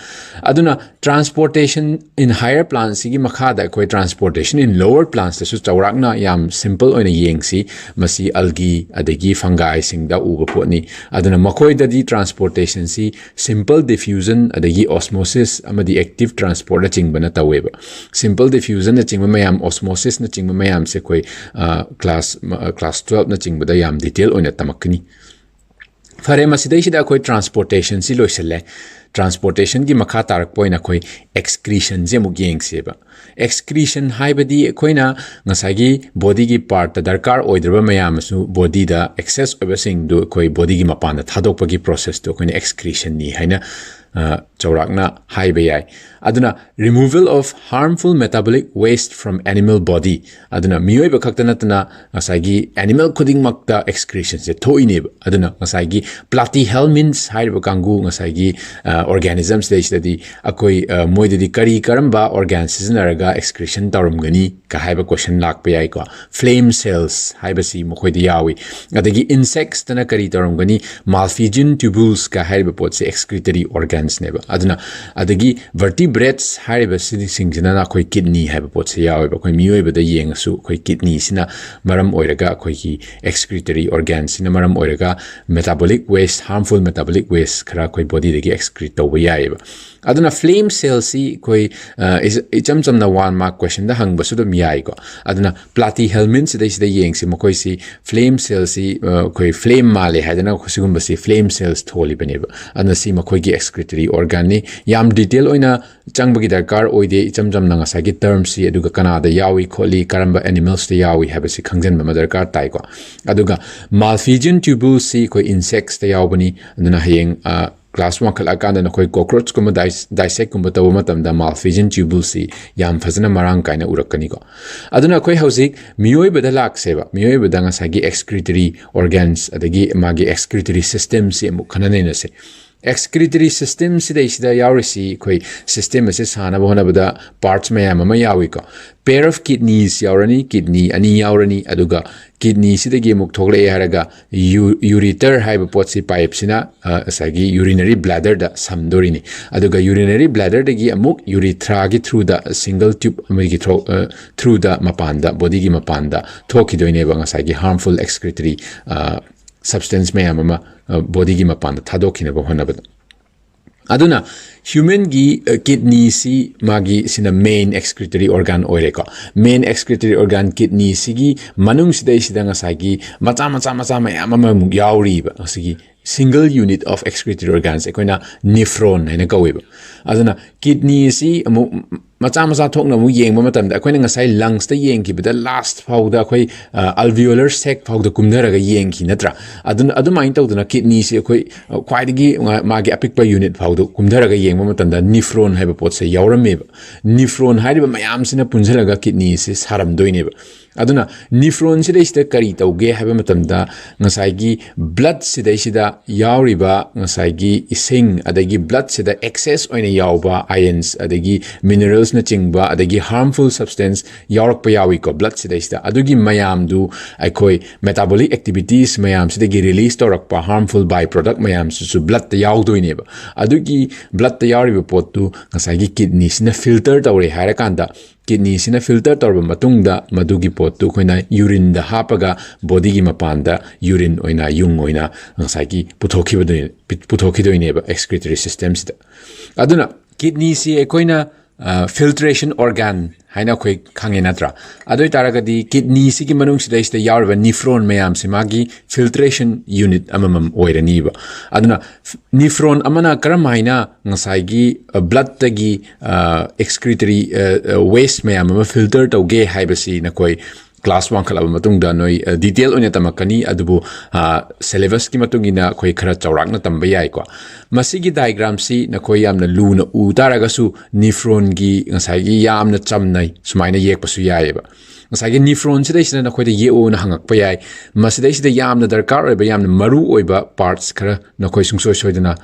ꯑꯗꯨꯅ transportation in higher plantsꯁꯤꯒꯤ ꯃꯈꯥꯗ ꯑꯩꯈꯣꯏ transportation in lower plantsꯇꯁꯨ ꯆꯥꯎꯔꯥꯛꯅ ꯌꯥꯝ simple ꯑꯣꯏꯅ ꯌꯦꯡꯁꯤ꯫ ꯃꯁꯤ algae ꯑꯗꯒꯤ fungiꯁꯤꯡꯗ ꯎꯕ ꯄꯣꯠꯅꯤ꯫ ꯑꯗꯨꯅ ꯃꯈꯣꯏꯗꯗꯤ transportationꯁꯤ simple diffusion ꯑꯗꯒꯤ osmosis ꯑꯃꯗꯤ active transportꯅꯆꯤꯡꯕꯅ ꯇꯧꯋꯦꯕ꯫ Simple diffusionꯅꯆꯤꯡꯕ ꯃꯌꯥꯝ, osmosisꯅꯆꯤꯡꯕ ꯃꯌꯥꯝꯁꯦ ꯑꯩꯈꯣꯏ class class twelveꯅꯆꯤꯡꯕꯗ ꯌꯥꯝ detail ꯑꯣꯏꯅ ꯇꯝꯃꯛꯀꯅꯤ꯫ ꯐꯔꯦ, ꯃꯁꯤꯗꯩꯁꯤꯗ ꯑꯩꯈꯣꯏ transportationꯁꯤ ꯂꯣꯏꯁꯤꯜꯂꯦ꯫ Transportationꯒꯤ ꯃꯈꯥ ꯇꯥꯔꯛꯄ ꯑꯣꯏꯅ ꯑꯩꯈꯣꯏ excretionꯁꯦ ꯑꯃꯨꯛ ꯌꯦꯡꯁꯦꯕ꯫ Excretion ꯍꯥꯏꯕꯗꯤ ꯑꯩꯈꯣꯏꯅ ꯉꯁꯥꯏꯒꯤ bodyꯒꯤ partꯇ ꯗꯔꯀꯥꯔ ꯑꯣꯏꯗ꯭ꯔꯕ ꯃꯌꯥꯝ ꯑꯃꯁꯨ bodyꯗ excess ꯑꯣꯏꯕꯁꯤꯡꯗꯨ ꯑꯩꯈꯣꯏ bodyꯒꯤ ꯃꯄꯥꯟꯗ ꯊꯥꯗꯣꯛꯄꯒꯤ processꯇꯨ ꯑꯩꯈꯣꯏꯅ excretionꯅꯤ ꯍꯥꯏꯅ ꯆꯥꯎꯔꯥꯛꯅ ꯍꯥꯏꯕ ꯌꯥꯏ꯫ ꯑꯗꯨꯅ removal of harmful metabolic waste from animal body꯫ ꯑꯗꯨꯅ ꯃꯤꯑꯣꯏꯕ ꯈꯛꯇ ꯅꯠꯇꯅ ꯉꯁꯥꯏꯒꯤ animal ꯈꯨꯗꯤꯡꯃꯛꯇ excretionꯁꯦ ꯊꯣꯛꯏꯅꯦꯕ꯫ ꯑꯗꯨꯅ ꯉꯁꯥꯏꯒꯤ platyhelminths ꯍꯥꯏꯔꯤꯕ ꯀꯥꯡꯕꯨ, ꯉꯁꯥꯏꯒꯤ organismꯁꯤꯗꯩꯁꯤꯗꯗꯤ ꯑꯩꯈꯣꯏ ꯃꯣꯏꯗꯗꯤ ꯀꯔꯤ ꯀꯔꯝꯕ organ ꯁꯤꯖꯤꯟꯅꯔꯒ excretion ꯇꯧꯔꯝꯒꯅꯤ ꯀ ꯍꯥꯏꯕ question ꯂꯥꯛꯄ ꯌꯥꯏꯀꯣ꯫ Phlegm cells ꯍꯥꯏꯕꯁꯤ ꯃꯈꯣꯏꯗ ꯌꯥꯎꯏ꯫ ꯑꯗꯒꯤ insectsꯇꯅ ꯀꯔꯤ ꯇꯧꯔꯝꯒꯅꯤ? Malpighian tubules ꯀ ꯍꯥꯏꯔꯤꯕ ꯄꯣꯠꯁꯦ excretory organsꯅꯦꯕ꯫ ꯑꯗꯨꯅ ꯑꯗꯒꯤ vertebrates ꯍꯥꯏꯔꯤꯕꯁꯤꯡꯁꯤꯅ ꯑꯩꯈꯣꯏ kidney ꯍꯥꯏꯕ ꯄꯣꯠꯁꯦ ꯌꯥꯎꯋꯦꯕ꯫ ꯑꯩꯈꯣꯏ ꯃꯤꯑꯣꯏꯕꯗ ꯌꯦꯡꯉꯁꯨ ꯑꯩꯈꯣꯏ kidneyꯁꯤꯅ ꯃꯔꯝ ꯑꯣꯏꯔꯒ, ꯑꯩꯈꯣꯏꯒꯤ excretory organꯁꯤꯅ ꯃꯔꯝ ꯑꯣꯏꯔꯒ metabolic waste, harmful metabolic waste ꯈꯔ ꯑꯩꯈꯣꯏ bodyꯗꯒꯤ excrete ꯇꯧꯕ ꯌꯥꯏꯌꯦꯕ꯫ ꯑꯗꯨꯅ phlegm cellꯁꯤ ꯑꯩꯈꯣꯏ ꯏꯆꯝ ꯆꯝꯅ one mark questionꯗ ꯍꯪꯕꯁꯨ ꯑꯗꯨꯝ ꯌꯥꯏꯀꯣ꯫ ꯑꯗꯨꯅ platyhelminthꯁꯤꯗꯩꯁꯤꯗ ꯌꯦꯡꯁꯤ, ꯃꯈꯣꯏꯁꯤ phlegm cellꯁꯤ ꯑꯩꯈꯣꯏ phlegm ꯃꯥꯜꯂꯦ ꯍꯥꯏꯗꯅ ꯁꯤꯒꯨꯝꯕꯁꯤ phlegm cells ꯊꯣꯜꯂꯤꯕꯅꯦꯕ꯫ ꯑꯗꯨꯅ ꯁꯤ ꯃꯈꯣꯏꯒꯤ excretory excretory organꯅꯤ꯫ ꯌꯥꯝ detail ꯑꯣꯏꯅ ꯆꯪꯕꯒꯤ ꯗꯔꯀꯥꯔ ꯑꯣꯏꯗꯦ꯫ ꯏꯆꯝ ꯆꯝꯅ ꯉꯁꯥꯏꯒꯤ termꯁꯤ, ꯑꯗꯨꯒ ꯀꯅꯥꯗ ꯌꯥꯎꯏ ꯈꯣꯠꯂꯤ, ꯀꯔꯝꯕ animalsꯇ ꯌꯥꯎꯏ ꯍꯥꯏꯕꯁꯤ ꯈꯪꯖꯤꯟꯕ ꯑꯃ ꯗꯔꯀꯥꯔ ꯇꯥꯏꯀꯣ꯫ ꯑꯗꯨꯒ Malpighian tubuleꯁꯤ ꯑꯩꯈꯣꯏ insectsꯇ ꯌꯥꯎꯕꯅꯤ꯫ ꯑꯗꯨꯅ ꯍꯌꯦꯡ, ꯑ, class ꯋꯥꯡꯈꯠꯂꯛꯑꯀꯥꯟꯗ ꯅꯈꯣꯏ cockroachꯀꯨꯝꯕ dis-, dissectꯀꯨꯝꯕ ꯇꯧꯕ ꯃꯇꯝꯗ Malpighian tubuleꯁꯤ ꯌꯥꯝ ꯐꯖꯅ ꯃꯔꯥꯡ ꯀꯥꯏꯅ ꯎꯔꯛꯀꯅꯤꯀꯣ꯫ ꯑꯗꯨꯅ ꯑꯩꯈꯣꯏ ꯍꯧꯖꯤꯛ ꯃꯤꯑꯣꯏꯕꯗ ꯂꯥꯛꯁꯦꯕ꯫ ꯃꯤꯑꯣꯏꯕꯗ ꯉꯁꯥꯏꯒꯤ excretory organs ꯑꯗꯒꯤ ꯃꯥꯒꯤ excretory systemꯁꯤ ꯑꯃꯨꯛ ꯈꯟꯅ ꯅꯩꯅꯁꯦ꯫ Excretory system ꯁꯤꯗꯩꯁꯤꯗ ꯌꯥꯎꯔꯤꯁꯤ, ꯑꯩꯈꯣꯏ system ꯑꯁꯤ ꯁꯥꯟꯅꯕ ꯍꯣꯠꯅꯕꯗ parts ꯃꯌꯥꯝ ꯑꯃ ꯌꯥꯎꯏꯀꯣ꯫ Pair of kidneys ꯌꯥꯎꯔꯅꯤ, kidney ꯑꯅꯤ ꯌꯥꯎꯔꯅꯤ, ꯑꯗꯨꯒ kidney ꯁꯤꯗꯒꯤ ꯑꯃꯨꯛ ꯊꯣꯛꯂꯛꯑꯦ ꯍꯥꯏꯔꯒ ꯌꯨ-, ureter ꯍꯥꯏꯕ ꯄꯣꯠꯁꯤ pipeꯁꯤꯅ, ꯑ, ꯉꯁꯥꯏꯒꯤ urinary bladderꯗ ꯁꯝꯗꯣꯔꯤꯅꯤ꯫ ꯑꯗꯨꯒ urinary bladderꯗꯒꯤ ꯑꯃꯨꯛ urethraꯒꯤ throughꯗ, single tube ꯑꯃꯒꯤ through-, ꯑ, throughꯗ ꯃꯄꯥꯟꯗ, bodyꯒꯤ ꯃꯄꯥꯟꯗ ꯊꯣꯛꯈꯤꯗꯣꯏꯅꯦꯕ ꯉꯁꯥꯏꯒꯤ harmful excretory, ꯑ, substance ꯃꯌꯥꯝ ꯑꯃ, ꯑ, bodyꯒꯤ ꯃꯄꯥꯟꯗ ꯊꯥꯗꯣꯛꯈꯤꯅꯕ ꯍꯣꯠꯅꯕꯗ꯫ ꯑꯗꯨꯅ humanꯒꯤ, ꯑ, kidneyꯁꯤ ꯃꯥꯒꯤ ꯁꯤꯅ main excretory organ ꯑꯣꯏꯔꯦꯀꯣ꯫ Main excretory organ kidneyꯁꯤꯒꯤ ꯃꯅꯨꯡꯁꯤꯗꯩꯁꯤꯗ ꯉꯁꯥꯏꯒꯤ ꯃꯆꯥ, ꯃꯆꯥ, ꯃꯆꯥ ꯃꯌꯥꯝ ꯑꯃꯃꯨꯛ ꯌꯥꯎꯔꯤꯕ꯫ ꯑꯁꯤꯒꯤ single unit of excretory organs ꯑꯩꯈꯣꯏꯅ nephron ꯍꯥꯏꯅ ꯀꯧꯋꯦꯕ꯫ ꯑꯗꯨꯅ kidney ꯑꯁꯤ ꯑꯃꯨꯛ ꯃꯆꯥ ꯃꯆꯥ ꯊꯣꯛꯅ ꯑꯃꯨꯛ ꯌꯦꯡꯕ ꯃꯇꯝꯗ, ꯑꯩꯈꯣꯏꯅ ꯉꯁꯥꯏ lungsꯇ ꯌꯦꯡꯈꯤꯕꯗ last ꯐꯥꯎꯗ ꯑꯩꯈꯣꯏ, ꯑ, alveolar sac ꯐꯥꯎꯗ ꯀꯨꯝꯊꯔꯒ ꯌꯦꯡꯈꯤ ꯅꯠꯇ꯭ꯔꯥ? ꯑꯗꯨꯅ, ꯑꯗꯨꯃꯥꯏꯅ ꯇꯧꯗꯅ kidneyꯁꯤ ꯑꯩꯈꯣꯏ, ꯑ, ꯈ꯭ꯋꯥꯏꯗꯒꯤ ꯃꯥ-, ꯃꯥꯒꯤ ꯑꯄꯤꯛꯄ unit ꯐꯥꯎꯗ ꯀꯨꯝꯊꯔꯒ ꯌꯦꯡꯕ ꯃꯇꯝꯗ nephron ꯍꯥꯏꯕ ꯄꯣꯠꯁꯦ ꯌꯥꯎꯔꯝꯃꯦꯕ꯫ Nephron ꯍꯥꯏꯔꯤꯕ ꯃꯌꯥꯝꯁꯤꯅ ꯄꯨꯟꯁꯤꯜꯂꯒ kidneyꯁꯤ ꯁꯥꯔꯝꯗꯣꯏꯅꯦꯕ꯫ ꯑꯗꯨꯅ nephronꯁꯤꯗꯩꯁꯤꯗ ꯀꯔꯤ ꯇꯧꯒꯦ ꯍꯥꯏꯕ ꯃꯇꯝꯗ, ꯉꯁꯥꯏꯒꯤ bloodꯁꯤꯗꯩꯁꯤꯗ ꯌꯥꯎꯔꯤꯕ ꯉꯁꯥꯏꯒꯤ ꯏꯁꯤꯡ, ꯑꯗꯒꯤ bloodꯁꯤꯗ excess ꯑꯣꯏꯅ ꯌꯥꯎꯕ ions, ꯑꯗꯒꯤ mineralsꯅꯆꯤꯡꯕ, ꯑꯗꯒꯤ harmful substance ꯌꯥꯎꯔꯛꯄ ꯌꯥꯎꯏꯀꯣ bloodꯁꯤꯗꯩꯁꯤꯗ꯫ ꯑꯗꯨꯒꯤ ꯃꯌꯥꯝꯗꯨ ꯑꯩꯈꯣꯏ metabolic activities ꯃꯌꯥꯝꯁꯤꯗꯒꯤ release ꯇꯧꯔꯛꯄ harmful by product ꯃꯌꯥꯝꯁꯤꯁꯨ bloodꯇ ꯌꯥꯎꯗꯣꯏꯅꯦꯕ꯫ ꯑꯗꯨꯒꯤ bloodꯇ ꯌꯥꯎꯔꯤꯕ ꯄꯣꯠꯇꯨ ꯉꯁꯥꯏꯒꯤ kidneyꯁꯤꯅ filter ꯇꯧꯔꯦ ꯍꯥꯏꯔꯀꯥꯟꯗ, kidneyꯁꯤꯅ filter ꯇꯧꯔꯕ ꯃꯇꯨꯡꯗ ꯃꯗꯨꯒꯤ ꯄꯣꯠꯇꯨ ꯑꯩꯈꯣꯏꯅ urineꯗ ꯍꯥꯞꯄꯒ bodyꯒꯤ ꯃꯄꯥꯟꯗ urine ꯑꯣꯏꯅ, ꯌꯨꯡ ꯑꯣꯏꯅ ꯉꯁꯥꯏꯒꯤ ꯄꯨꯊꯣꯛꯈꯤꯕꯗꯣꯏ-, ꯄꯨꯊꯣꯛꯈꯤꯗꯣꯏꯅꯦꯕ excretory systemꯁꯤꯗ꯫ ꯑꯗꯨꯅ kidneyꯁꯤ ꯑꯩꯈꯣꯏꯅ filtration organ ꯍꯥꯏꯅ ꯑꯩꯈꯣꯏ ꯈꯪꯉꯦ ꯅꯠꯇ꯭ꯔꯥ? ꯑꯗꯨ ꯑꯣꯏꯇꯥꯔꯒꯗꯤ kidney ꯁꯤꯒꯤ ꯃꯅꯨꯡꯁꯤꯗꯩꯁꯤꯗ ꯌꯥꯎꯔꯤꯕ nephron ꯃꯌꯥꯝꯁꯦ ꯃꯥꯒꯤ filtration unit ꯑꯃꯃꯝ ꯑꯣꯏꯔꯅꯤꯕ꯫ ꯑꯗꯨꯅ nephron ꯑꯃꯅ ꯀꯔꯝ ꯍꯥꯏꯅ ꯉꯁꯥꯏꯒꯤ blood ꯇꯒꯤ excretory waste ꯃꯌꯥꯝ ꯑꯃ filter ꯇꯧꯒꯦ ꯍꯥꯏꯕꯁꯤ ꯅꯈꯣꯏ class ꯋꯥꯡꯈꯠꯂꯕ ꯃꯇꯨꯡꯗ ꯅꯣꯏ detail ꯑꯣꯏꯅ ꯇꯝꯃꯛꯀꯅꯤ꯫ ꯑꯗꯨꯕꯨ syllabus ꯀꯤ ꯃꯇꯨꯡ ꯏꯟꯅ ꯑꯩꯈꯣꯏ ꯈꯔ ꯆꯥꯎꯔꯥꯛꯅ ꯇꯝꯕ ꯌꯥꯏꯀꯣ꯫ ꯃꯁꯤꯒꯤ diagram ꯁꯤ ꯅꯈꯣꯏ ꯌꯥꯝꯅ ꯂꯨꯅ ꯎ ꯇꯥꯔꯒꯁꯨ nephron ꯒꯤ ꯉꯁꯥꯏꯒꯤ ꯌꯥꯝꯅ ꯆꯝꯅ ꯁꯨꯃꯥꯏꯅ ꯌꯦꯛꯄꯁꯨ ꯌꯥꯏꯑꯕ꯫ ꯉꯁꯥꯏꯒꯤ nephron ꯁꯤꯗꯩꯁꯤꯗ ꯅꯈꯣꯏꯗ ꯌꯦꯛꯎꯅ ꯍꯪꯉꯛꯄ ꯌꯥꯏ꯫ ꯃꯁꯤꯗꯩꯁꯤꯗ ꯌꯥꯝꯅ ꯗꯔꯀꯥꯔ ꯑꯣꯏꯕ, ꯌꯥꯝꯅ ꯃꯔꯨ ꯑꯣꯏꯕ parts ꯈꯔ ꯅꯈꯣꯏ ꯁꯨꯡꯁꯣꯏ ꯁꯣꯏꯗꯅ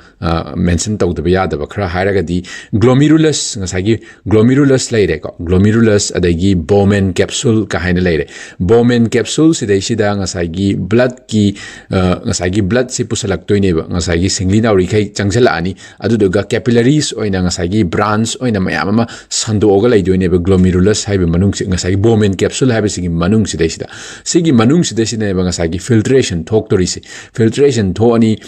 mention ꯇꯧꯗꯕ ꯌꯥꯗꯕ ꯈꯔ ꯍꯥꯏꯔꯒꯗꯤ glomerulus, ꯉꯁꯥꯏꯒꯤ glomerulus ꯂꯩꯔꯦꯀꯣ, glomerulus, ꯑꯗꯒꯤ Bowman capsule ꯀ ꯍꯥꯏꯅ ꯂꯩꯔꯦ꯫ Bowman capsule ꯁꯤꯗꯩꯁꯤꯗ ꯉꯁꯥꯏꯒꯤ blood ꯀꯤ ꯉꯁꯥꯏꯒꯤ blood ꯁꯤ ꯄꯨꯁꯜꯂꯛꯇꯣꯏꯅꯦꯕ꯫ ꯉꯁꯥꯏꯒꯤ ꯁꯤꯡꯂꯤ ꯅꯥꯎꯔꯤꯈꯩ ꯆꯪꯁꯤꯜꯂꯛꯑꯅꯤ, ꯑꯗꯨꯗꯨꯒ capillaries ꯑꯣꯏꯅ ꯉꯁꯥꯏꯒꯤ branch ꯑꯣꯏꯅ ꯃꯌꯥꯝ ꯑꯃ ꯁꯟꯗꯣꯛꯑꯒ ꯂꯩꯗꯣꯏꯅꯦꯕ glomerulus ꯍꯥꯏꯕ ꯃꯅꯨꯡꯁꯤ, ꯉꯁꯥꯏꯒꯤ Bowman capsule ꯍꯥꯏꯕꯁꯤꯒꯤ ꯃꯅꯨꯡꯁꯤꯗꯩꯁꯤꯗ꯫ ꯁꯤꯒꯤ ꯃꯅꯨꯡꯁꯤꯗꯩꯁꯤꯗꯅꯦꯕ ꯉꯁꯥꯏꯒꯤ filtration ꯊꯣꯛꯇꯣꯔꯤꯁꯦ꯫ Filtration ꯊꯣꯛꯑꯅꯤ,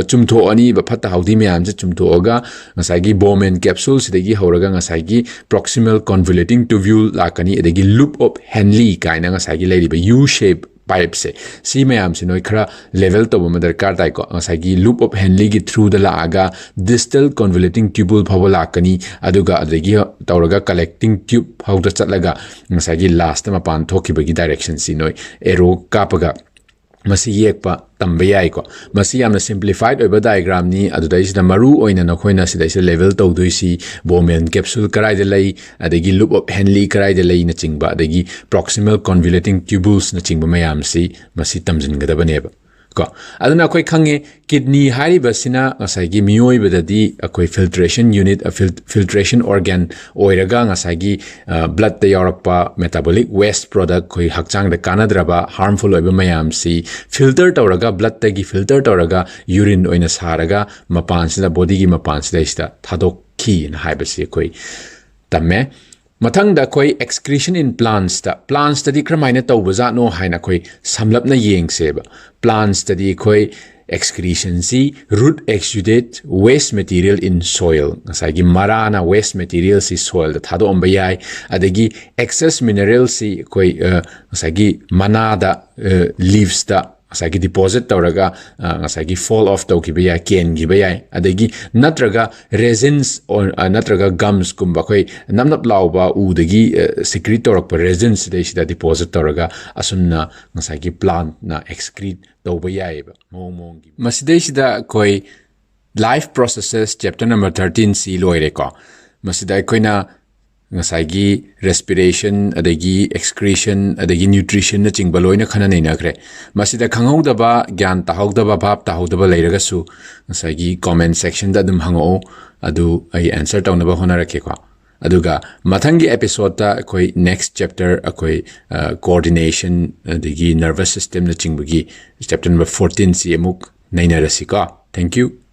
ꯆꯨꯝꯊꯣꯛꯑꯅꯤꯕ, ꯐꯠꯇ ꯍꯥꯎꯗꯤ ꯃꯌꯥꯝꯁꯦ ꯆꯨꯝꯊꯣꯛꯑꯒ ꯉꯁꯥꯏꯒꯤ Bowman capsule ꯁꯤꯗꯒꯤ ꯍꯧꯔꯒ ꯉꯁꯥꯏꯒꯤ proximal convoluting tubule ꯂꯥꯛꯀꯅꯤ, ꯑꯗꯒꯤ loop of Henle ꯀꯥꯏꯅ ꯉꯁꯥꯏꯒꯤ ꯂꯩꯔꯤꯕ U shape pipe ꯁꯦ, ꯁꯤ ꯃꯌꯥꯝꯁꯦ ꯅꯣꯏ ꯈꯔ level ꯇꯧꯕ ꯑꯃ ꯗꯔꯀꯥꯔ ꯇꯥꯏꯀꯣ꯫ ꯉꯁꯥꯏꯒꯤ loop of Henle ꯒꯤ through ꯗ ꯂꯥꯛꯑꯒ distal convoluting tubule ꯐꯥꯎꯕ ꯂꯥꯛꯀꯅꯤ, ꯑꯗꯨꯒ ꯑꯗꯨꯗꯒꯤ ꯇꯧꯔꯒ collecting tube ꯐꯥꯎꯗ ꯆꯠꯂꯒ ꯉꯁꯥꯏꯒꯤ last ꯇ ꯃꯄꯥꯟ ꯊꯣꯛꯈꯤꯕꯒꯤ direction ꯁꯤ ꯅꯣꯏ arrow ꯀꯥꯞꯄꯒ ꯃꯁꯤ ꯌꯦꯛꯄ ꯇꯝꯕ ꯌꯥꯏꯀꯣ꯫ ꯃꯁꯤ ꯌꯥꯝꯅ simplified ꯑꯣꯏꯕ diagram ꯅꯤ꯫ ꯑꯗꯨꯗꯩꯁꯤꯗ ꯃꯔꯨ ꯑꯣꯏꯅ ꯅꯈꯣꯏꯅ ꯁꯤꯗꯩꯁꯤꯗ level ꯇꯧꯗꯣꯏꯁꯤ Bowman capsule ꯀꯗꯥꯏꯗ ꯂꯩ, ꯑꯗꯒꯤ loop of Henle ꯀꯗꯥꯏꯗ ꯂꯩꯅꯆꯤꯡꯕ, ꯑꯗꯒꯤ proximal convoluting tubules ꯅꯆꯤꯡꯕ ꯃꯌꯥꯝꯁꯤ ꯃꯁꯤ ꯇꯝꯁꯤꯟꯒꯗꯕꯅꯦꯕ ꯀꯣ꯫ ꯑꯗꯨꯅ ꯑꯩꯈꯣꯏ ꯈꯪꯉꯦ kidney ꯍꯥꯏꯔꯤꯕꯁꯤꯅ ꯉꯁꯥꯏꯒꯤ ꯃꯤꯑꯣꯏꯕꯗꯗꯤ ꯑꯩꯈꯣꯏ filtration unit, filtration organ ꯑꯣꯏꯔꯒ ꯉꯁꯥꯏꯒꯤ blood ꯇ ꯌꯥꯎꯔꯛꯄ metabolic waste product, ꯑꯩꯈꯣꯏ ꯍꯛꯆꯥꯡꯗ ꯀꯥꯟꯅꯗ꯭ꯔꯕ harmful ꯑꯣꯏꯕ ꯃꯌꯥꯝꯁꯤ filter ꯇꯧꯔꯒ, blood ꯇꯒꯤ filter ꯇꯧꯔꯒ urine ꯑꯣꯏꯅ ꯁꯥꯔꯒ ꯃꯄꯥꯟꯁꯤꯗ, body ꯒꯤ ꯃꯄꯥꯟꯁꯤꯗꯩꯁꯤꯗ ꯊꯥꯗꯣꯛꯈꯤꯅ ꯍꯥꯏꯕꯁꯤ ꯑꯩꯈꯣꯏ ꯇꯝꯃꯦ꯫ ꯃꯊꯪꯗ ꯑꯩꯈꯣꯏ excretion in plants ꯇ, plants ꯇꯗꯤ ꯀꯔꯝꯍꯥꯏꯅ ꯇꯧꯕꯖꯥꯠꯅꯣ ꯍꯥꯏꯅ ꯑꯩꯈꯣꯏ ꯁꯝꯂꯞꯅ ꯌꯦꯡꯁꯦꯕ꯫ Plants ꯇꯗꯤ ꯑꯩꯈꯣꯏ Excretion ꯁꯤ root exudate waste material in soil, ꯉꯁꯥꯏꯒꯤ ꯃꯔꯥꯅ waste material ꯁꯤ soil ꯗ ꯊꯥꯗꯣꯛꯑꯝꯕ ꯌꯥꯏ꯫ ꯑꯗꯒꯤ excess mineral ꯁꯤ ꯑꯩꯈꯣꯏ ꯑ, ꯉꯁꯥꯏꯒꯤ ꯃꯅꯥꯗ, leaves ꯇ ꯉꯁꯥꯏꯒꯤ deposit ꯇꯧꯔꯒ ꯑ, ꯉꯁꯥꯏꯒꯤ fall off ꯇꯧꯈꯤꯕ ꯌꯥꯏ, ꯀꯦꯟꯈꯤꯕ ꯌꯥꯏ꯫ ꯑꯗꯒꯤ ꯅꯠꯇ꯭ꯔꯒ resins or, ꯑ, ꯅꯠꯇ꯭ꯔꯒ gums ꯀꯨꯝꯕ ꯑꯩꯈꯣꯏ ꯅꯞ ꯅꯞ ꯂꯥꯎꯕ ꯎꯗꯒꯤ secrete ꯇꯧꯔꯛꯄ resins ꯁꯤꯗꯩꯁꯤꯗ deposit ꯇꯧꯔꯒ ꯑꯁꯨꯝꯅ ꯉꯁꯥꯏꯒꯤ plant ꯅ excrete ꯇꯧꯕ ꯌꯥꯏꯑꯕ ꯃꯑꯣꯡ ꯃꯑꯣꯡꯒꯤ꯫ ꯃꯁꯤꯗꯩꯁꯤꯗ ꯑꯩꯈꯣꯏ life processes chapter number thirteen ꯁꯤ ꯂꯣꯏꯔꯦꯀꯣ꯫ ꯃꯁꯤꯗ ꯑꯩꯈꯣꯏꯅ ꯉꯁꯥꯏꯒꯤ respiration, ꯑꯗꯒꯤ excretion, ꯑꯗꯒꯤ nutrition ꯅꯆꯤꯡꯕ ꯂꯣꯏꯅ ꯈꯟꯅ ꯅꯩꯅꯈ꯭ꯔꯦ꯫ ꯃꯁꯤꯗ ꯈꯪꯍꯧꯗꯕ, ꯒ꯭ꯌꯥꯟ ꯇꯥꯍꯧꯗꯕ, ꯚꯥꯞ ꯇꯥꯍꯧꯗꯕ ꯂꯩꯔꯒꯁꯨ ꯉꯁꯥꯏꯒꯤ comment section ꯗ ꯑꯗꯨꯝ ꯍꯪꯉꯛꯑꯣ, ꯑꯗꯨ ꯑꯩ answer ꯇꯧꯅꯕ ꯍꯣꯠꯅꯔꯛꯀꯦꯀꯣ꯫ ꯑꯗꯨꯒ ꯃꯊꯪꯒꯤ episode ꯇ ꯑꯩꯈꯣꯏ next chapter, ꯑꯩꯈꯣꯏ ꯑ, coordination ꯑꯗꯒꯤ nervous system ꯅꯆꯤꯡꯕꯒꯤ chapter number fourteen ꯁꯤ ꯑꯃꯨꯛ ꯅꯩꯅꯔꯁꯤꯀꯣ꯫ Thank you꯫